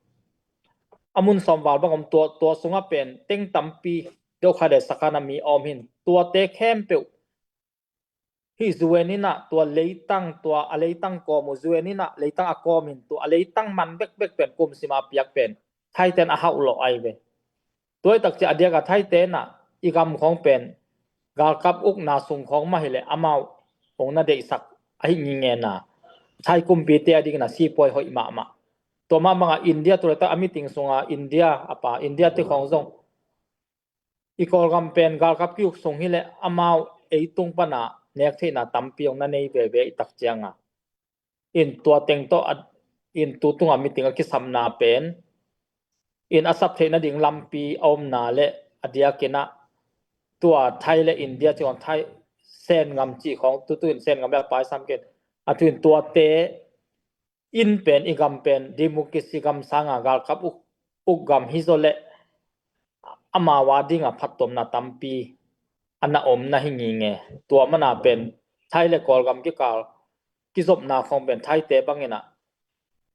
a mun sawmval bang om, tua, tua sungah pen teng tampi Dokhade sakhan a mi a om hi in, tuate khempeuh hih U N in ah tua leitang, tua a leitang kawm uh U N in ah leitang a kawm hi in, tua a leitang man bekbek pen kum sima piak pen Thaite in a hauh lawh ahi ve. Tua ahih tak ciang a diaka Thaite in ah i gam khawng pen galkap ukna sung khawng mah hileh amau hong na deihsak ahi ngingena, Thai kumpite a dingin ah sipuai hoih mahmah. Tua mah bangah India tulaitak a meeting sunga India a pa, India te khawng zong i Kawlgam pen galkap ki-uk sung hileh amau ei tung pana nek theihna tampi hong na nei veve i tak cianga. In tua teng tawh a, in tu tunga meeting a kisapna pen in a sap theih nading lampi a omna le a diakin ah tua Thai le India cih khawng, Thai Sen gam cih khawng, tutu in Sen gam le a paisam ken, a tu in tuate in pen i gam pen democracy gam sanga galkap uk, uk gam hi zaw leh amau a dinga phattuamna tampi a na om na hi nginge. Tua mana pen Thai le Kawlgam kikal kizopna khawng pen Thaite bangin ah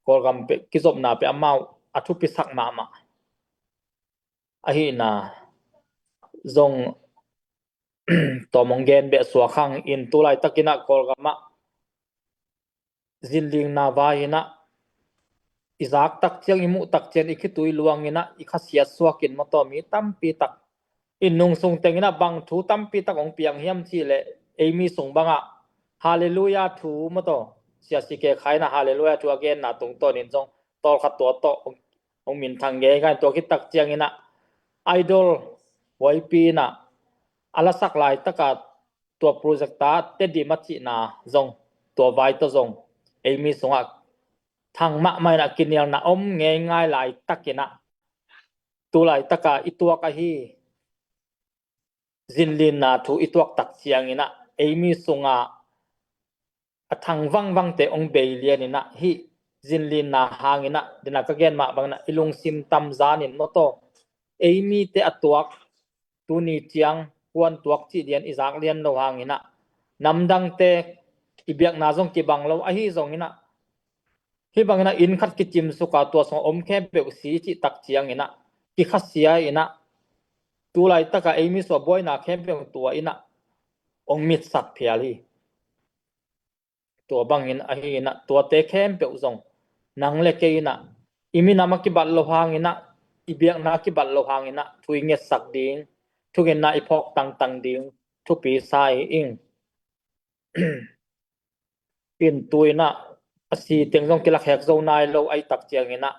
Kawlgam pen kizopna pen amau a thupisak mahmah ahihna zong tawm hong gen beh suak hang. In tulaitakin ah Kawlgam ah zinlingna vai in ah i zak tak ciang, i muh tak ciang i khitui luang in ah i khasiat suakin maw, tua mi tampi tak in nung sung teng in ah bang thu tampi tak hong piang hiam cihleh ei mi sung bangah Halleluiah thu maw, tua Sia C K Khai in ah Halleluiah thu a genna tungtawnin zong tawlkhat tua tawh hong, hong minthang ngeingai. Tua khit tak ciangin ah Idol Y P in ah a lasak laitaka tua projector Tedim a cihna zong, tua vai tawh zong ei mi sungah thang mahmah in ah kinialna om ngeingai laitakin ah tulaitaka i tuak ahi zinlinna thu i tuak tak ciangin ah ei mi sungah a thang vangvangte hong bei lian in ah hih zinlinna hangin ah, dena ka gen mah bangin ah i lungsim tam zanin maw, tua ei mite a tuak, tuni ciang kuan tuak cih lian i zak lian lo hangin ah namdangte i biakna zong kibang lo ahi zongin ah hih bangin ah inn khat kicimsuka tua sungah om khempeuh si cih tak ciangin ah kikhasia in ah tulaitaka ei mi sungah buaina khempeuh tua in ah hong mitsak phial hi. Tua bangin ahi in ah tuate khempeuh zong nang le kei in ah i minam a kibat lo hangin ah, i biakna a kibat lo hangin ah thu i ngetsak ding, thungetna i phawk tangtang ding thupi sa hi ing. In tu in ah a si teng zong kilakhek zo nai lo ahi tak ciangin ah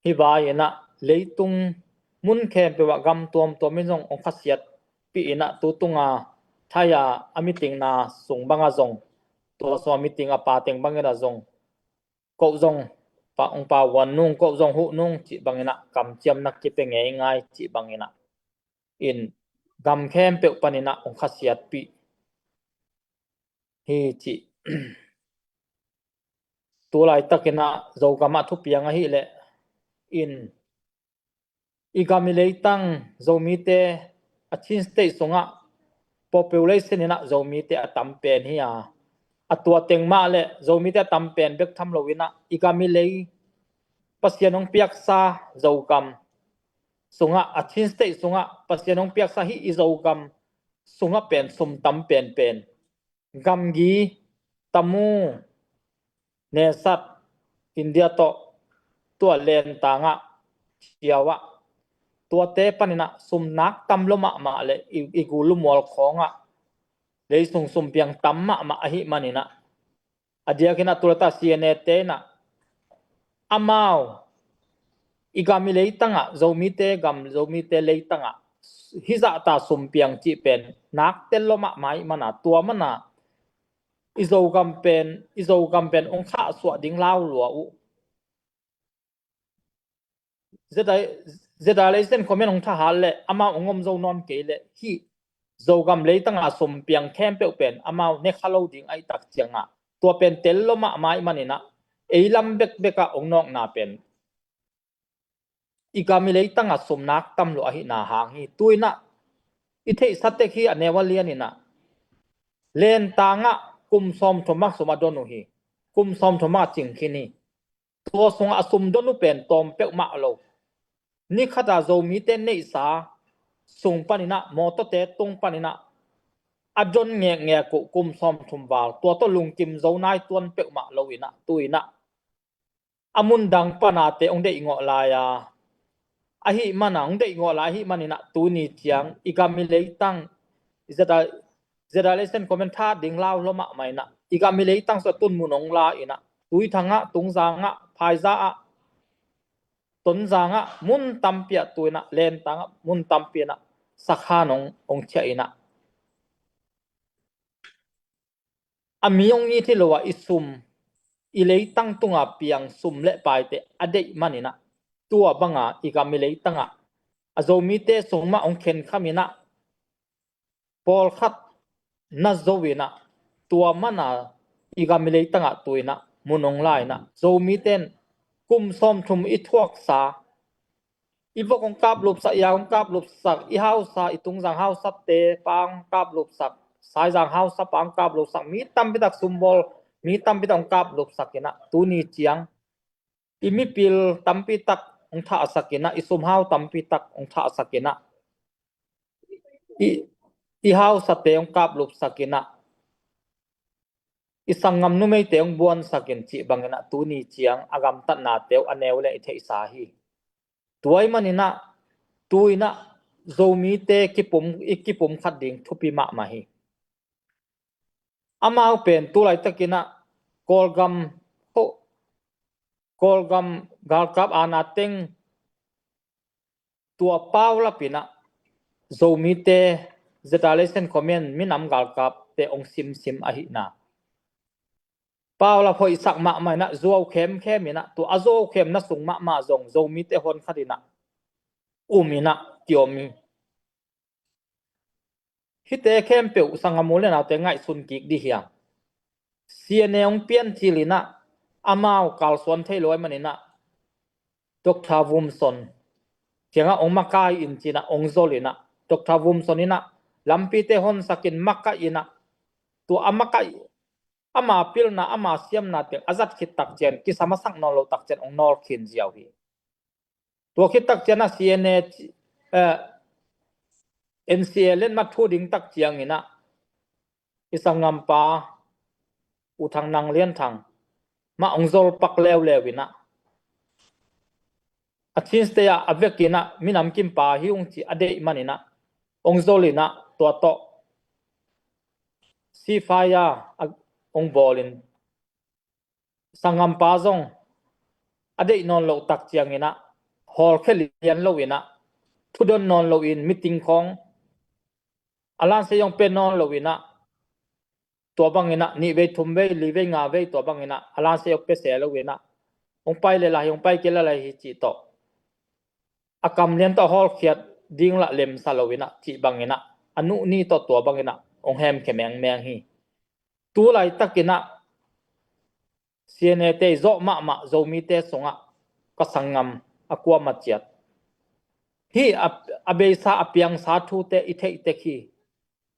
hih vai in ah leitung mun khempeuh ah gam tuamtuam in zong hong khasiatpih in ah, tu tunga Thai a, a meeting na sung bangah zong, tua sung a meeting a pateng bangin ah zong ko zong pa, hong pau guan nung, ko zong huh nung cih bangin ah kamciamna kipia ngeingai cih bangin ah, in gam khempeuh panin ah hong khasiatpih hi cih. Tu laitakin ah Zogam ah thupiang ahih leh in, i gam i leitang Zomite a Chin State sungah population in ah Zomite a tam pen hi a, a tua teng mah le Zomite a tam pen bek tham lo in ah, i gam i lei Pasian hong piaksa Zogam sungah, a Chin State sungah Pasian hong piaksa hih i Zogam sungah pen sum tam penpen, gamgi, tamu, nesat, India tawh, tua lentangah, ciauah, tuate panin ah sum nak tam lua mahmah le i, i gulu mual khawngah leisung sumpiang tam mahmah ahih manin ah, a diakin ah tu laitah C N A te in ah, amau i gam i leitangah, Zomite gam, Zomite leitangah hih zahta sumpiang cih pen nak tel lua mahmah ahih mana, tua mana i Zogam pen, i Zogam pen hong khahsuah ding lau lua uh. Zeda, Zeda Laisen comment hong thahat leh amau hong om zo nawn kei leh, hih Zogam leitanga sumpiang khempeuh pen amau ne kha lo ding ahih tak ciangah, tua pen tel lua mahmah ahih manin ah, ei lam bekbek ah hong nawkna pen i gam i leitanga sum nak tam lua ahihna hang hi. Tu in ah i theihsa tek hi, a neu a lian in ah, lentangah kum sawmthum ah sum a don uh hi. Kum sawmthum ah cing khin hi. Tua sungah a sum don uh pen tawm peuhmah lo. Ni khatah Zomite neihsa sung panin ah, mawtawte tung panin ah a don ngekngek uh kum sawmthum val, tua tawh lungkim zo nai tuan peuhmah lo in ah, tu in ah a mun dang panate hong deihngawh lai a, ahih mana, hong deihngawh lai ahih manin ah, tuni ciang i gam i leitang, i Zeda, Zeda Laisen comment tha ding lau lua mahmah in ah, i gam i leitang sung tun mun hong la in ah, Tuithang ah, Tungzang ah, Phaiza ah, Tonzang ah, mun tampi ah tu in ah, lentang ah mun tampi in ah sakhan hong, hong ciah in ah, a mi hong it hi lo ah, i sum, i leitang tunga piang sum le paite a deih manin ah, tua banga i gam i leitangah a Zomite sung mah hong khenkham in ah, pawlkhat na zo in ah, tua mana i gam i leitangah tu in ah mun hong la in ah, Zomite in kum sawmthum i thuaksa, i vok hong kaplupsak, i au hong kaplupsak, i hausa, i Tungzang hausate pa hong kaplupsak, Saizang hausa pa hong kaplupsak, mi tampi tak sumbawl, mi tampi tak hong kaplupsak in ah, tuni ciang i mipil tampi tak hong thahsak in ah, i sumhau tampi tak hong thahsak in ah, i, i hausate hong kaplupsak in ah, i sanggam numeite hong buansak in cih bangin ah, tuni ciang a gamtatnate uh a neu le i theihsa hi. Tua ahih manin ah, tu in ah Zomite kipum, i kipum khat ding thupi mahmah hi. Amau pen tu laitakin ah Kawlgam, Kawlgam galkap ana teng tua paulap in ah Zomite, Zeta Laisen Comment minam galkapte hong simsim ahihna, paulap hoihsak mahmah in ah, zuau khemkhem in ah, tua a zuau khemna sung mahmah zong Zomite hon khat in ah um in ah kiom hi. Hihte khempeuh sanggam u le naute ngaihsun kik dih hiam? C N A hong piancil in ah, amau kalsuan thei lo ahih manin ah, Doctor Vumson kiangah hong makai in ci in ah, hong zol in ah, Doctor Vumson in ah lampite honsak in, makaih in ah, tua a makaih, ama pilna, ama siamna teng a zat khit tak ciang, kisam a sak nawn lo tak ciang hong nawl khin ziau hi. Tua khit tak ciang ah C N A, eh, N C A letmat thu ding tak ciangin ah, i sanggampa U Thang Nang Lian Thang mah hong zol pak leuleu in ah, a Chin State ah a vekin ah minam kimpa hi ung ci a deih manin ah, hong zol in ah, tua tawh ceasefire a hong bawl in, sanggampa zong a deih nawn loh tak ciangin ah, hawlkhia lian lo in ah, thudon nawn loin, meeting khawng a lansia zong pe nawn loinah, tua banginah nih vei thum vei li vei nga vei tua banginah a lansia zong pe se loinah, hong pai le lai hi, hong pai kei le lai hi cih tawh a kam lian tawh hawlkhiat ding lah lemsa loinah cih banginah a nuh ni tawh tua banginah hong hemkhia mengmeng hi. Tu laitakinah C N A te zawh mahmah Zomite sungah ka sanggam a kuama ciat hi. A, a beisa a piangsa thute i theih tek hi.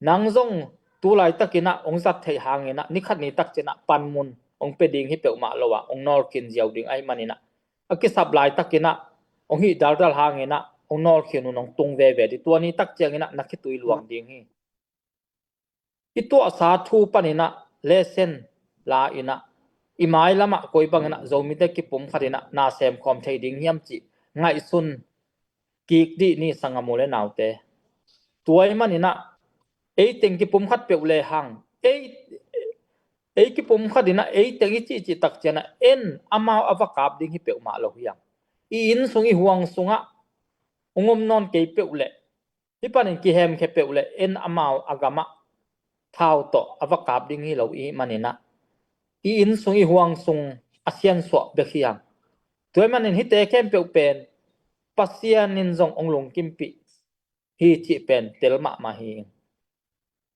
Nang zong tu laitakinah hong zat theih hanginah nikhat ni takcianah panmun hong pe ding hi peuhmah lo ah hong nawlkhin ziau ding ahih maninah, a kisap laitakinah hong hih daldal hanginah hong nawlkhin un hong tung veve ding. Tua ni takcianginah na khitui luang ding hi. I tuahsa thu paninah lesson la inah, i mailamah koi banginah Zomite kipumkhatinah na semkhawm thei ding hiam cih ngaihsun kik dih ni sanggam u le naute. Tua ahih maninah ei teng kipumkhat peuh lehang, ei, ei kipumkhatinah ei teng i cihcih takcianah en amau a va kap ding hi peuhmah lo hiang. I inn sung i huang sungah hong om nawn kei peuh leh, hih panin kihemkhia peuh leh en amau a gamah thau tawh a va kap ding hi lo i hih maninah, i inn sung i huang sung a siansuah bek hiang. Tua ahih manin hihte khempeuh pen Pasian in zong hong lungkimpih hi cih pen tel mahmah hi.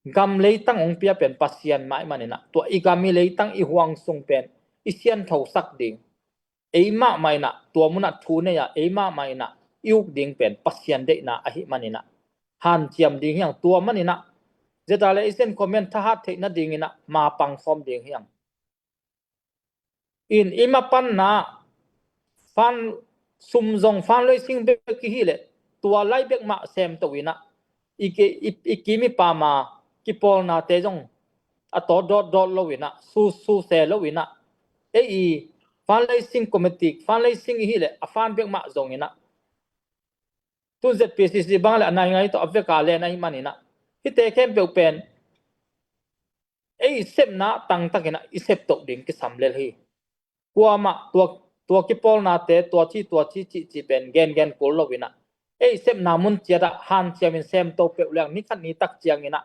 Gam leitang hong pia pen Pasian mah ahih maninah, tua i gam i leitang i huang sung pen i sianthausak ding, ei mahmah inah tua munah thu nei-ah ei mahmah inah i uk ding pen Pasian deihna ahih maninah hanciam ding hiang. Tua maninah zeta le i sen comment thahat theih nadinginah mapang khawm ding hiang. In i mapanna fan sum zong fundraising bek i hih leh tua lai bek mah semto inah, i ki, i, i kim i pama kipawlnate zong a tawt dawtdawt loinah, su, su se loinah, ei i fundraising committee, fundraising i hih leh a fan bek mah zonginah, tun Z P C C bang le a naingai tawh a veka len ahih maninah, hihte khempeuh pen ei sepna tangtakinah i septoh ding kisam lel hi. Kuamah tua, tua kipawlnate tua ci tua ci cihcih pen gengen kul loinah, ei sepna mun ciatah hanciamin semto peuh leng nikhat ni takcianginah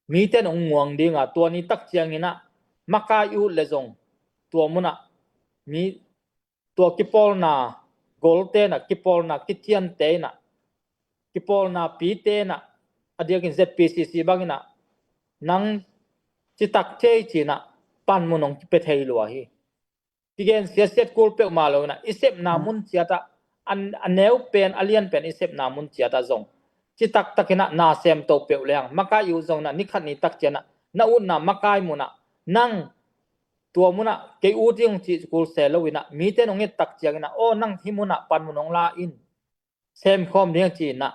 mite in hong nguang dinga, tua ni takcianginah makai i ut le zong tua munah mi, tua kipawlna golte inah, kipawlna kithiante inah, kipawlna pite inah, a diakin Z P C C banginah nang citak thei cinah panmun hong kipia thei lua hi. Kigen siatsiat kul peuhmah loinah i sepna mun ciatah, a, a neu pen a lian pen i sepna mun ciatah zong citaktakinah na semto peuh leng makai i ut zonginah nikhat ni takcianah na utna makai munah nang tua munah kei ut ding hong cih kul se loinah mite in hong et takcianginah, aw nang hih munah panmun hong la in, semkhawm ding cinah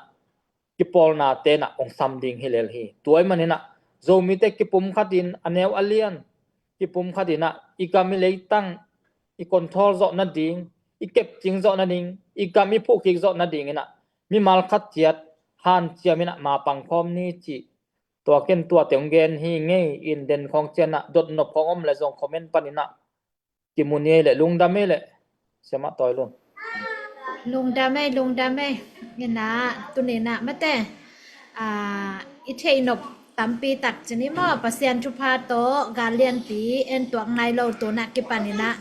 kipawlnate inah hong sam ding hi lel hi. Tua ahih maninah Zomite kipumkhatin a neu a lian kipumkhatinah i gam i leitang i control zawh nading, i kepcing zawh nading, i gam i phuhkik zawh nadinginah mimal khat ciat hanciaminah mapang khawm ni cih tua ken tuate hong gen hi ngei. In den khawng cianah dotnop khawng om le zong comment paninah kimu ni ei le, lungdam ei le, siamah tawi lun. Lungdam ei, lungdam ei. Inah tuninah mate, a, i theihnop tampi tak cini maw, Pasian thupha tawh gal lianpi en tuak nai lo tunah kipaninah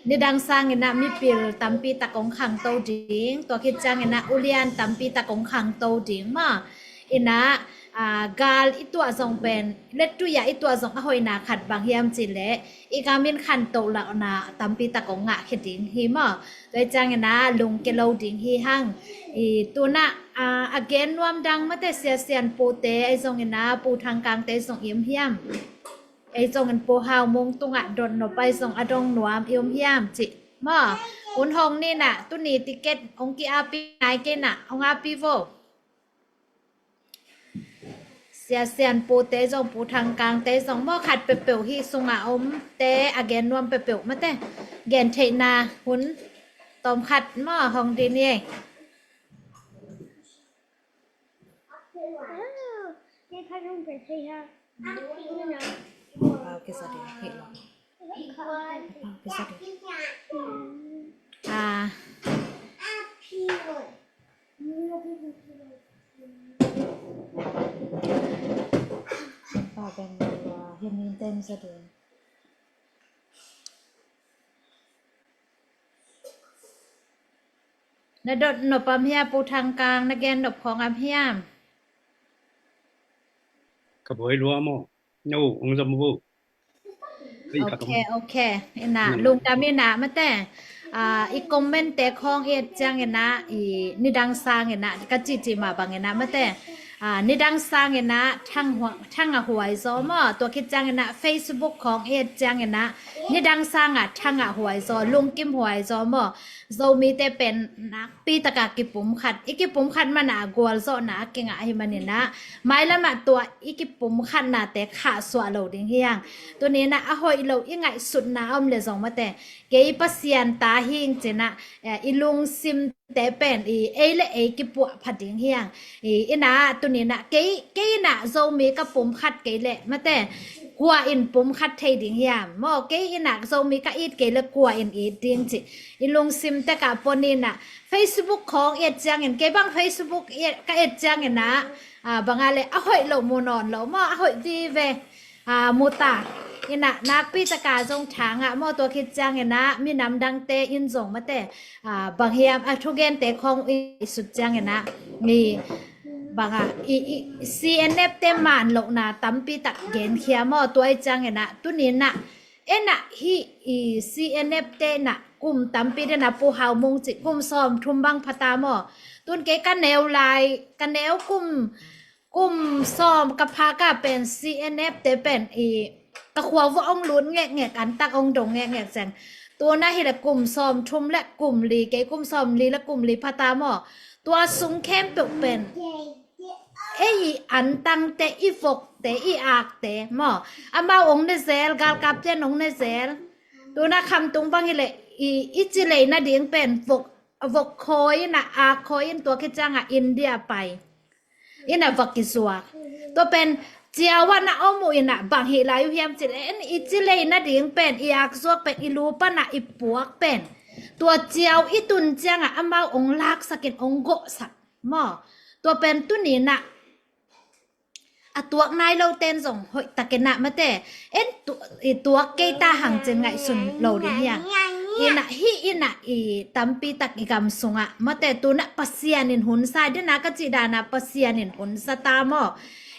nidang sanginah mipil tampi tak hong khangto ding, tua khit cianginah ulian tampi tak hong khangto ding maw. Inah, a, gal i tuah zong pen, lettui-ah i tuah zong a hoihna khat bang hiam cih leh i gam in khantoh lohna tampi tak hong ngahkhia ding hi maw. Tua hi cianginah lungke lo ding hi hang. I tunah, a, a gen nuam dang mate, Sia Sian Pute ahi zonginah, Pu Thang Kangte zong i om hiam? Ahi zongin Pu Hau Mung tungah dotnop ahi zong a dong nuam i om hiam cih maw. Hun hong ninah, tuni ticket hong ki-api nai kei nah, hong api vo. Sia Sian Pute zong, Pu Thang Kangte zong maw, khat peuhpeuh hih sungah omte a gen nuam peuhpeuh mate, gen theihna hun tawm khat maw hong ding ni ei. Ah, Na dot nop am hiam, Pu Thang Kang, na gen nop khawng am hiam? Ka buai lua maw? No, hong zom bu. Hei, ka Ok, tong. Ok. Ina, Nang. Lungdam ina, mate. Ah, i comment te khawng i et ciang ina, i nidang sang ina, ka cici ma bang ina, mate. Ah, nidang sang ina, thang hua-, thang a huai zaw maw. Tua khit ciang ina, Facebook khawng i et ciang ina, nidang sang a thang a huai zaw, lungkim huai zaw maw. Zomite pen nakpi taka kipumkhat, i kipumkhat mana gualzawhna a kingah ahi manina, mailamah tua i kipumkhatnate khahsuah lo ding hiang. Tunina a hoih lo i ngaihsutna om le zong mate, kei Pasian ta hing cina, eh, i lungsimte pen i ei le ei kipuah pha ding hiang. I ina tunina kei, kei ina Zomi ka pumkhat kei le mate, kua in pumkhat thei ding hiam? Maw, kei ina Zomi ka it kei le kua in it ding ci. I lungsim tek ah pua ni na. Facebook khawng i et ciangin, kei bang Facebook i et, ka et ciangin ah, ah, bang a le a hoih lo mu nawn lo maw, a hoih vive, ah, mu ta. Ina nakpi taka zong thang ah maw, tua khit ciangin ah minam dangte in zong mate, ah, bang hiam a thugente khawng i sut ciangin ah, mi bang a i, i C N F te man lohna tampi tak genkhia maw, tua i ciangin ah tunin ah, en ah hih i C N F te na kum tampi den a Pu Hau Mung cih kum sawm thum bang phata maw. Tun kei ka neu lai, ka neu kum, kum sawm ka pha ka pen C N F te pen i ka khua vua ong lut ngekngek, antak ong dong ngekngek ciang. Tuna hi le kum sawm thum le kum li, kei kum sawm li le kum li phata maw. Tua sung khempeuh pen ei i antangte, i vokte, i akte maw, amau ong ne zel, galkapte ong ne zel. Tuna khamtung bang hi le i, i ci lei nading pen vok, vok khawi in a, ak khawi in tua khit ciang a India pai. Ina va kizuak. Tua pen ciau ah na om uh ina bang hi lai uh hiam ci le, en i ci lei nading pen, i ak zuak pen, i lu pan a i puak pen, tua ciau i tun ciang a amau ong laksak in ong gawhsak maw. Tua pen tunin ah a tuak nai lo ten zong hoih takin ah mate, en tu-, i tuak kei ta hang cin ngaihsun lo ding hiang. Ina hih ina i tampi tak i gam sungah mate, tuna Pasian in hun sa dina ka cih dana Pasian in hun sa ta maw.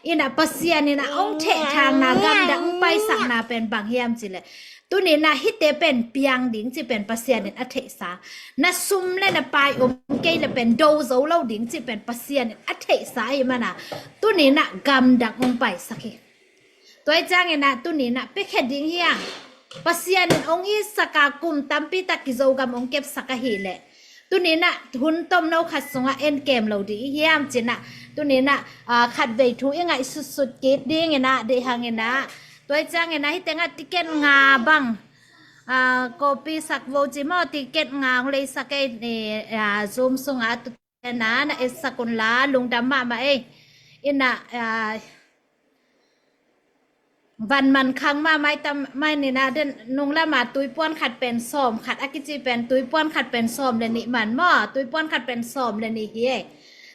Ina Pasian in a ong theh thangna, gamdang ong paisakna pen bang hiam ci le, tunin ah hihte pen piang ding ci pen Pasian in a theihsa. Na sum le na pai om kei le pen do zo lo ding ci pen Pasian in a theihsa ahi mana, tunin ah gamdang ong paisak hi. Tua i ciangin ah tunin ah piakhiat ding hiang. Pasian in ong itsak a kum tampi tak i Zogam ong kepsak ahi le, tunin ah hun tomno khat sungah en kem lo ding i hiam cin ah, tunin ah, ah, khatvei thu i ngaihsutsut kik ding ina, deih hang ina. Tua i ciangin ah hih tengah ticket nga bang, ah, kopi sak vo ci maw, ticket nga ong leisak ei ni, ah, Zoom sungah tu ina, na etsak un la, lungdam mahmah ei. Ina, ah, van man khang mahmah ei tam mai nina den, nung lama tuipuan khat pen sawm khat a kici pen, tuipuan khat pen sawm le nih man maw, tuipuan khat pen sawm le nih hi ei.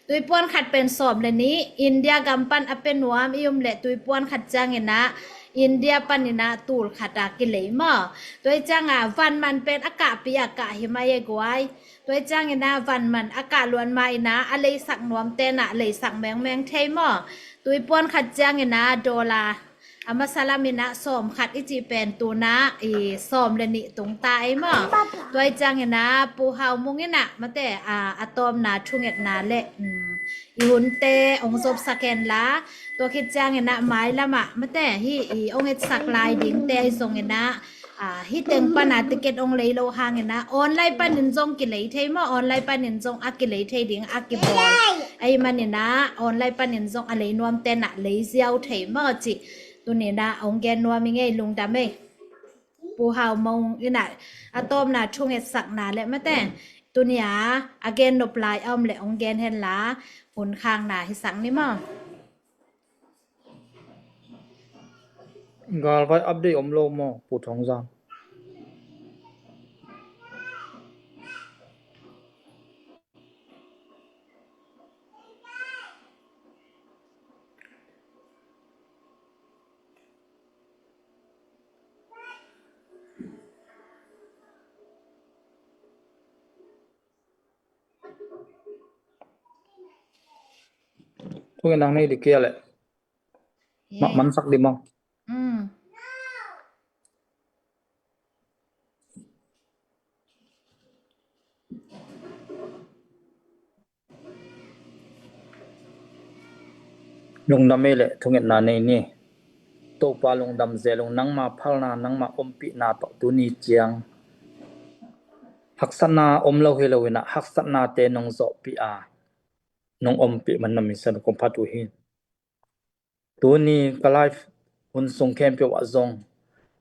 Tuipuan khat pen sawm le nih, India gam pan a pe nuam i um le tuipuan khat ciangin ah India panin ah tul khat a kilei maw. Tua i ciang a van man pen a kahpi a kah hi mai e guai. Tua i ciangin ah van man a kah luan ma ina a leisak nuam ten ah leisak mengmeng thei maw. Tuipuan khat ciangin ah dollar a masa lam ina sawm khat i cih pen tuna i sawm le nih tung ta ei maw. Tua i ciangin ah Pu Hau Mung ina mate, a, a tawmna thungetna le, um, i hunte ong zopsak hen la, tua khit ciangin ah mailam ah mate hih i ong etsak lai dingte ahi zongin ah, ah, hih teng pan a ticket ong lei lo hangin ah online panin zong kilei thei maw, online panin zong a kilei thei ding a kibawl ahi manin ah online panin zong a lei nuamte na lei ziau thei maw cih tunin ah ong gen nuam i ngei, lungdam ei. Pu Hau Mung ina a tawmna thungetsakna le mate, tunia a gen nop lai a om le ong gen hen la, hun khangna hisak ni maw. Galvai update om lo maw, Pu Thong Zang? Thungetna nei di kia le. Ma-, mansak di maw? Mm. Lungdam ei le, thungetna nei ni. Topa lungdam zel ung, nangma phalna, nangma ompihna tawh tuni ciang haksatna om lo hi lo inah, haksatnate nong zawhpih a, nong ompih man na min Siangtho kong phat uh hi. Tuni ka life hun sung khempeuh ah zong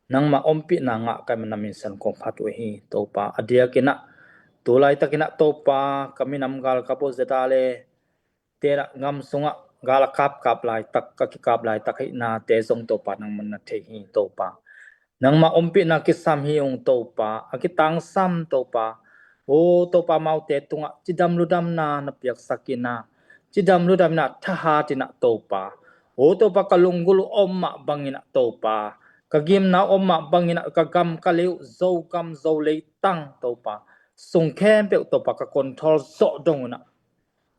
nangma ompihna ngah ka hih manin na min Siangtho kong phat uh hi, Topa. A diakinah tu laitakinah, Topa, ka minam galkap uh Zeta le tenah gam sungah gal a kapkap laitak, ka kikap laitak hi nate zong, Topa, nangman na thei hi, Topa. Nangma ompihna kisam hi ung, Topa, a kitangsam, Topa. O Topa, amaute tungah cidam ludamna na piaksak inah, cidam ludam inah, thahat inah, Topa. O Topa, ka lunggulh uh om mah bang inah, Topa, ka gimna uh om mah bang inah, ka gam ka lei uh, Zogam Zo leitang, Topa, sung khempeuh, Topa, ka control zawh dong unah,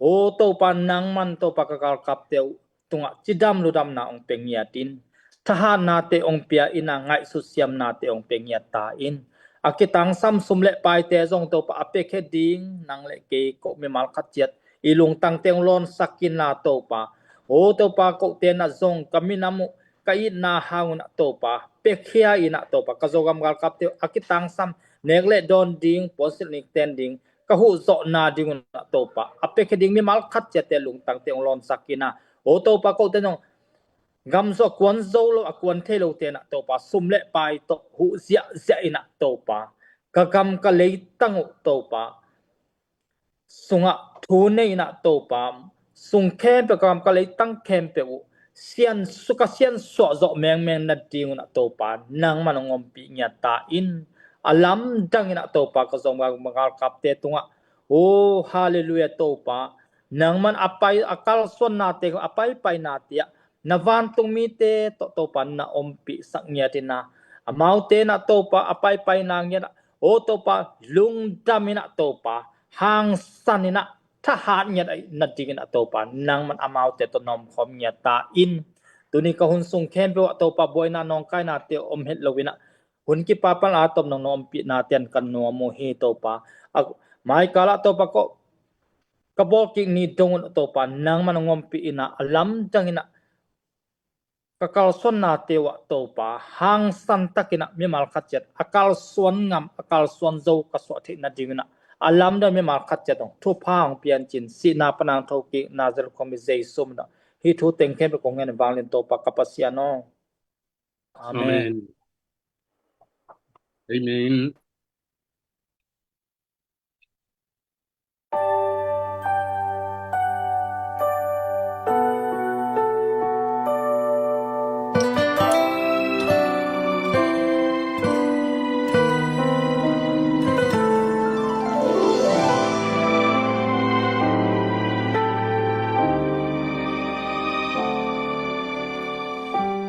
O Topa, nangman, Topa, ka galkapte uh tungah cidam ludamna hong pia ngiat in, thahatnate hong pia inah, ngaihsut siamnate hong pia ngiat ta in. A kitangsam sum le paite zong, Topa, a piakhia ding nang le kei, ko mimal khat ciat i lungtangte hong lawnsak inla, Topa. O Topa, kote nah zong ka minam uh, ka itna hang unah, Topa, piakhia inah, Topa, ka Zogam galkapte uh a kitangsam nek le dawn ding, puansilh nikten ding, ka huh zawhna ding unah, Topa, a piakhia ding mimal khat ciatte lungtangte hong lawnsak inah. O Topa, kote nong gam zo, a kuan zo lo, a kuan thei lote nah, Topa, sum le pai tawh huh ziahziah inah, Topa, ka gam ka leitang uh, Topa, sungah thu nei inah, Topa, sung khempeuh, ka gam ka leitang khempeuh uh siansu-, ka siansuah zawh mengmeng nading unah, Topa, nangman hong ompih ngiat ta in. A lamdang inah, Topa, ka Zogam galkapte tungah, o, halleluiah, Topa, nangman a pai, a kalsuannate, a paipainate ah na vantung mite tawh, Topa, na ompihsak ngiat inah, amaute nah, Topa, a paipaina ngiat ah, o Topa, lungdam inah, Topa, hangsan inah, thahat ngiat nading inah, Topa, nangman amaute tawh na omkhawm ngiat ta in. Tuni ka hun sung khempeuh ah, Topa, buaina nawngkainate om het lo inah, hun kipapan a tawm nong na ompihna ten ka nuam uh hi, Topa. A maikal ah, Topa, ko ka bawlkik ni dong un, Topa, nangman hong ompih inah, a lamdang inah ka kalsuannate uh ah, Topa, hangsan takinah mimal khat ciat a kalsuan ngam, a kalsuan zo ka suah theih nading unah, a lamdang mimal khat ciat hong thupha hong piancin, sihna pan hong thokik Nazareth khua mi Jesu min ah hih thu teng khempeuh kong ngen vanglian, Topa ka Pasian aw. Amen. Amen. Amen.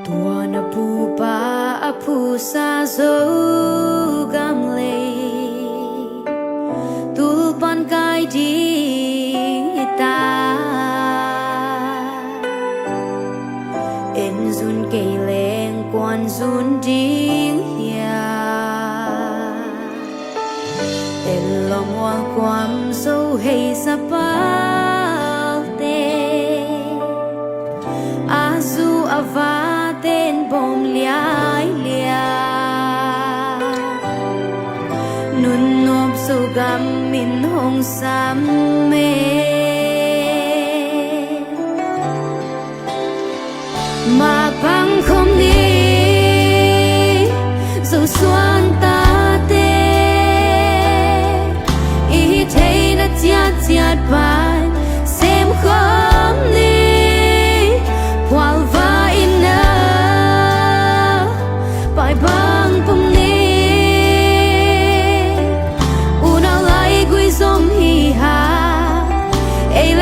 Tua na pupa a phusa Zogam lei tulpan kai ding hi ta. En zun kei leng kuan zun ding hiam? Tel lawm mual kuam zo hei sa palte a zu a vaten bawm liailiai. Nunnuam Zogam in hong sam e. Mapang khom ni, Zosuan tate i hi theihna ciatciat pan sem khom ni. Phualva in a pai bang pum ni. Unau lai gui zom hi ha, ei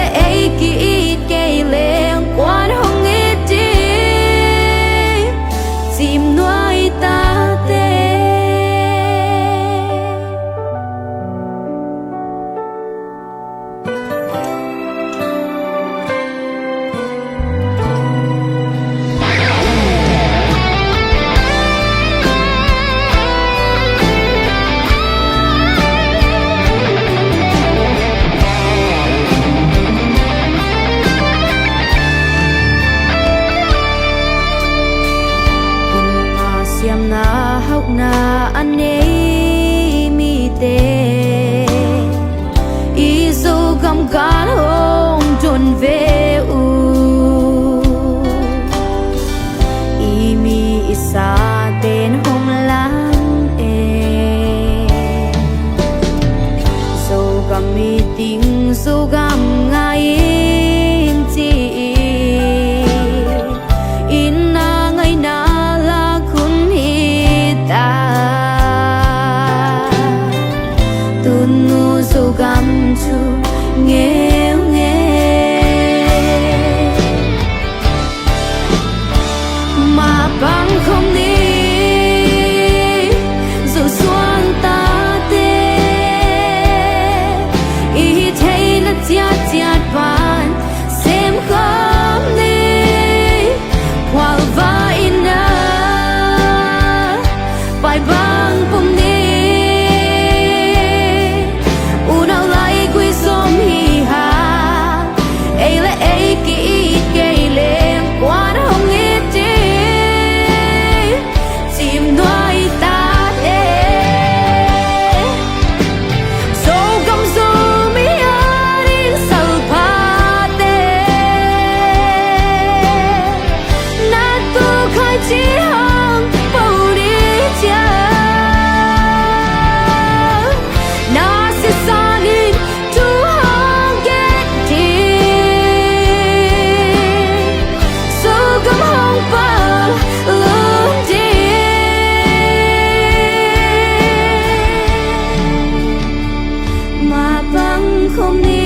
Zogam ngai ing ci-in, inn a ngaihna lak hun hi ta. Tunu Zogam thu ngeungeu. Mapang khawm ni, Zosuan tate, i hih theihna ciatciat pan sem khawm ni. Phualva in a pai bang pum ni. Unau lai gui sawm hi hang, ei le ei ki-it kei leng kuan hong it ding. Cimnuai tate, Zogam Zomi a ding salphate, na tu khai ci hang po ni cia. Na sisan in thu hong gen ding. Zogam hong pallut ding. Mapang khawm ni,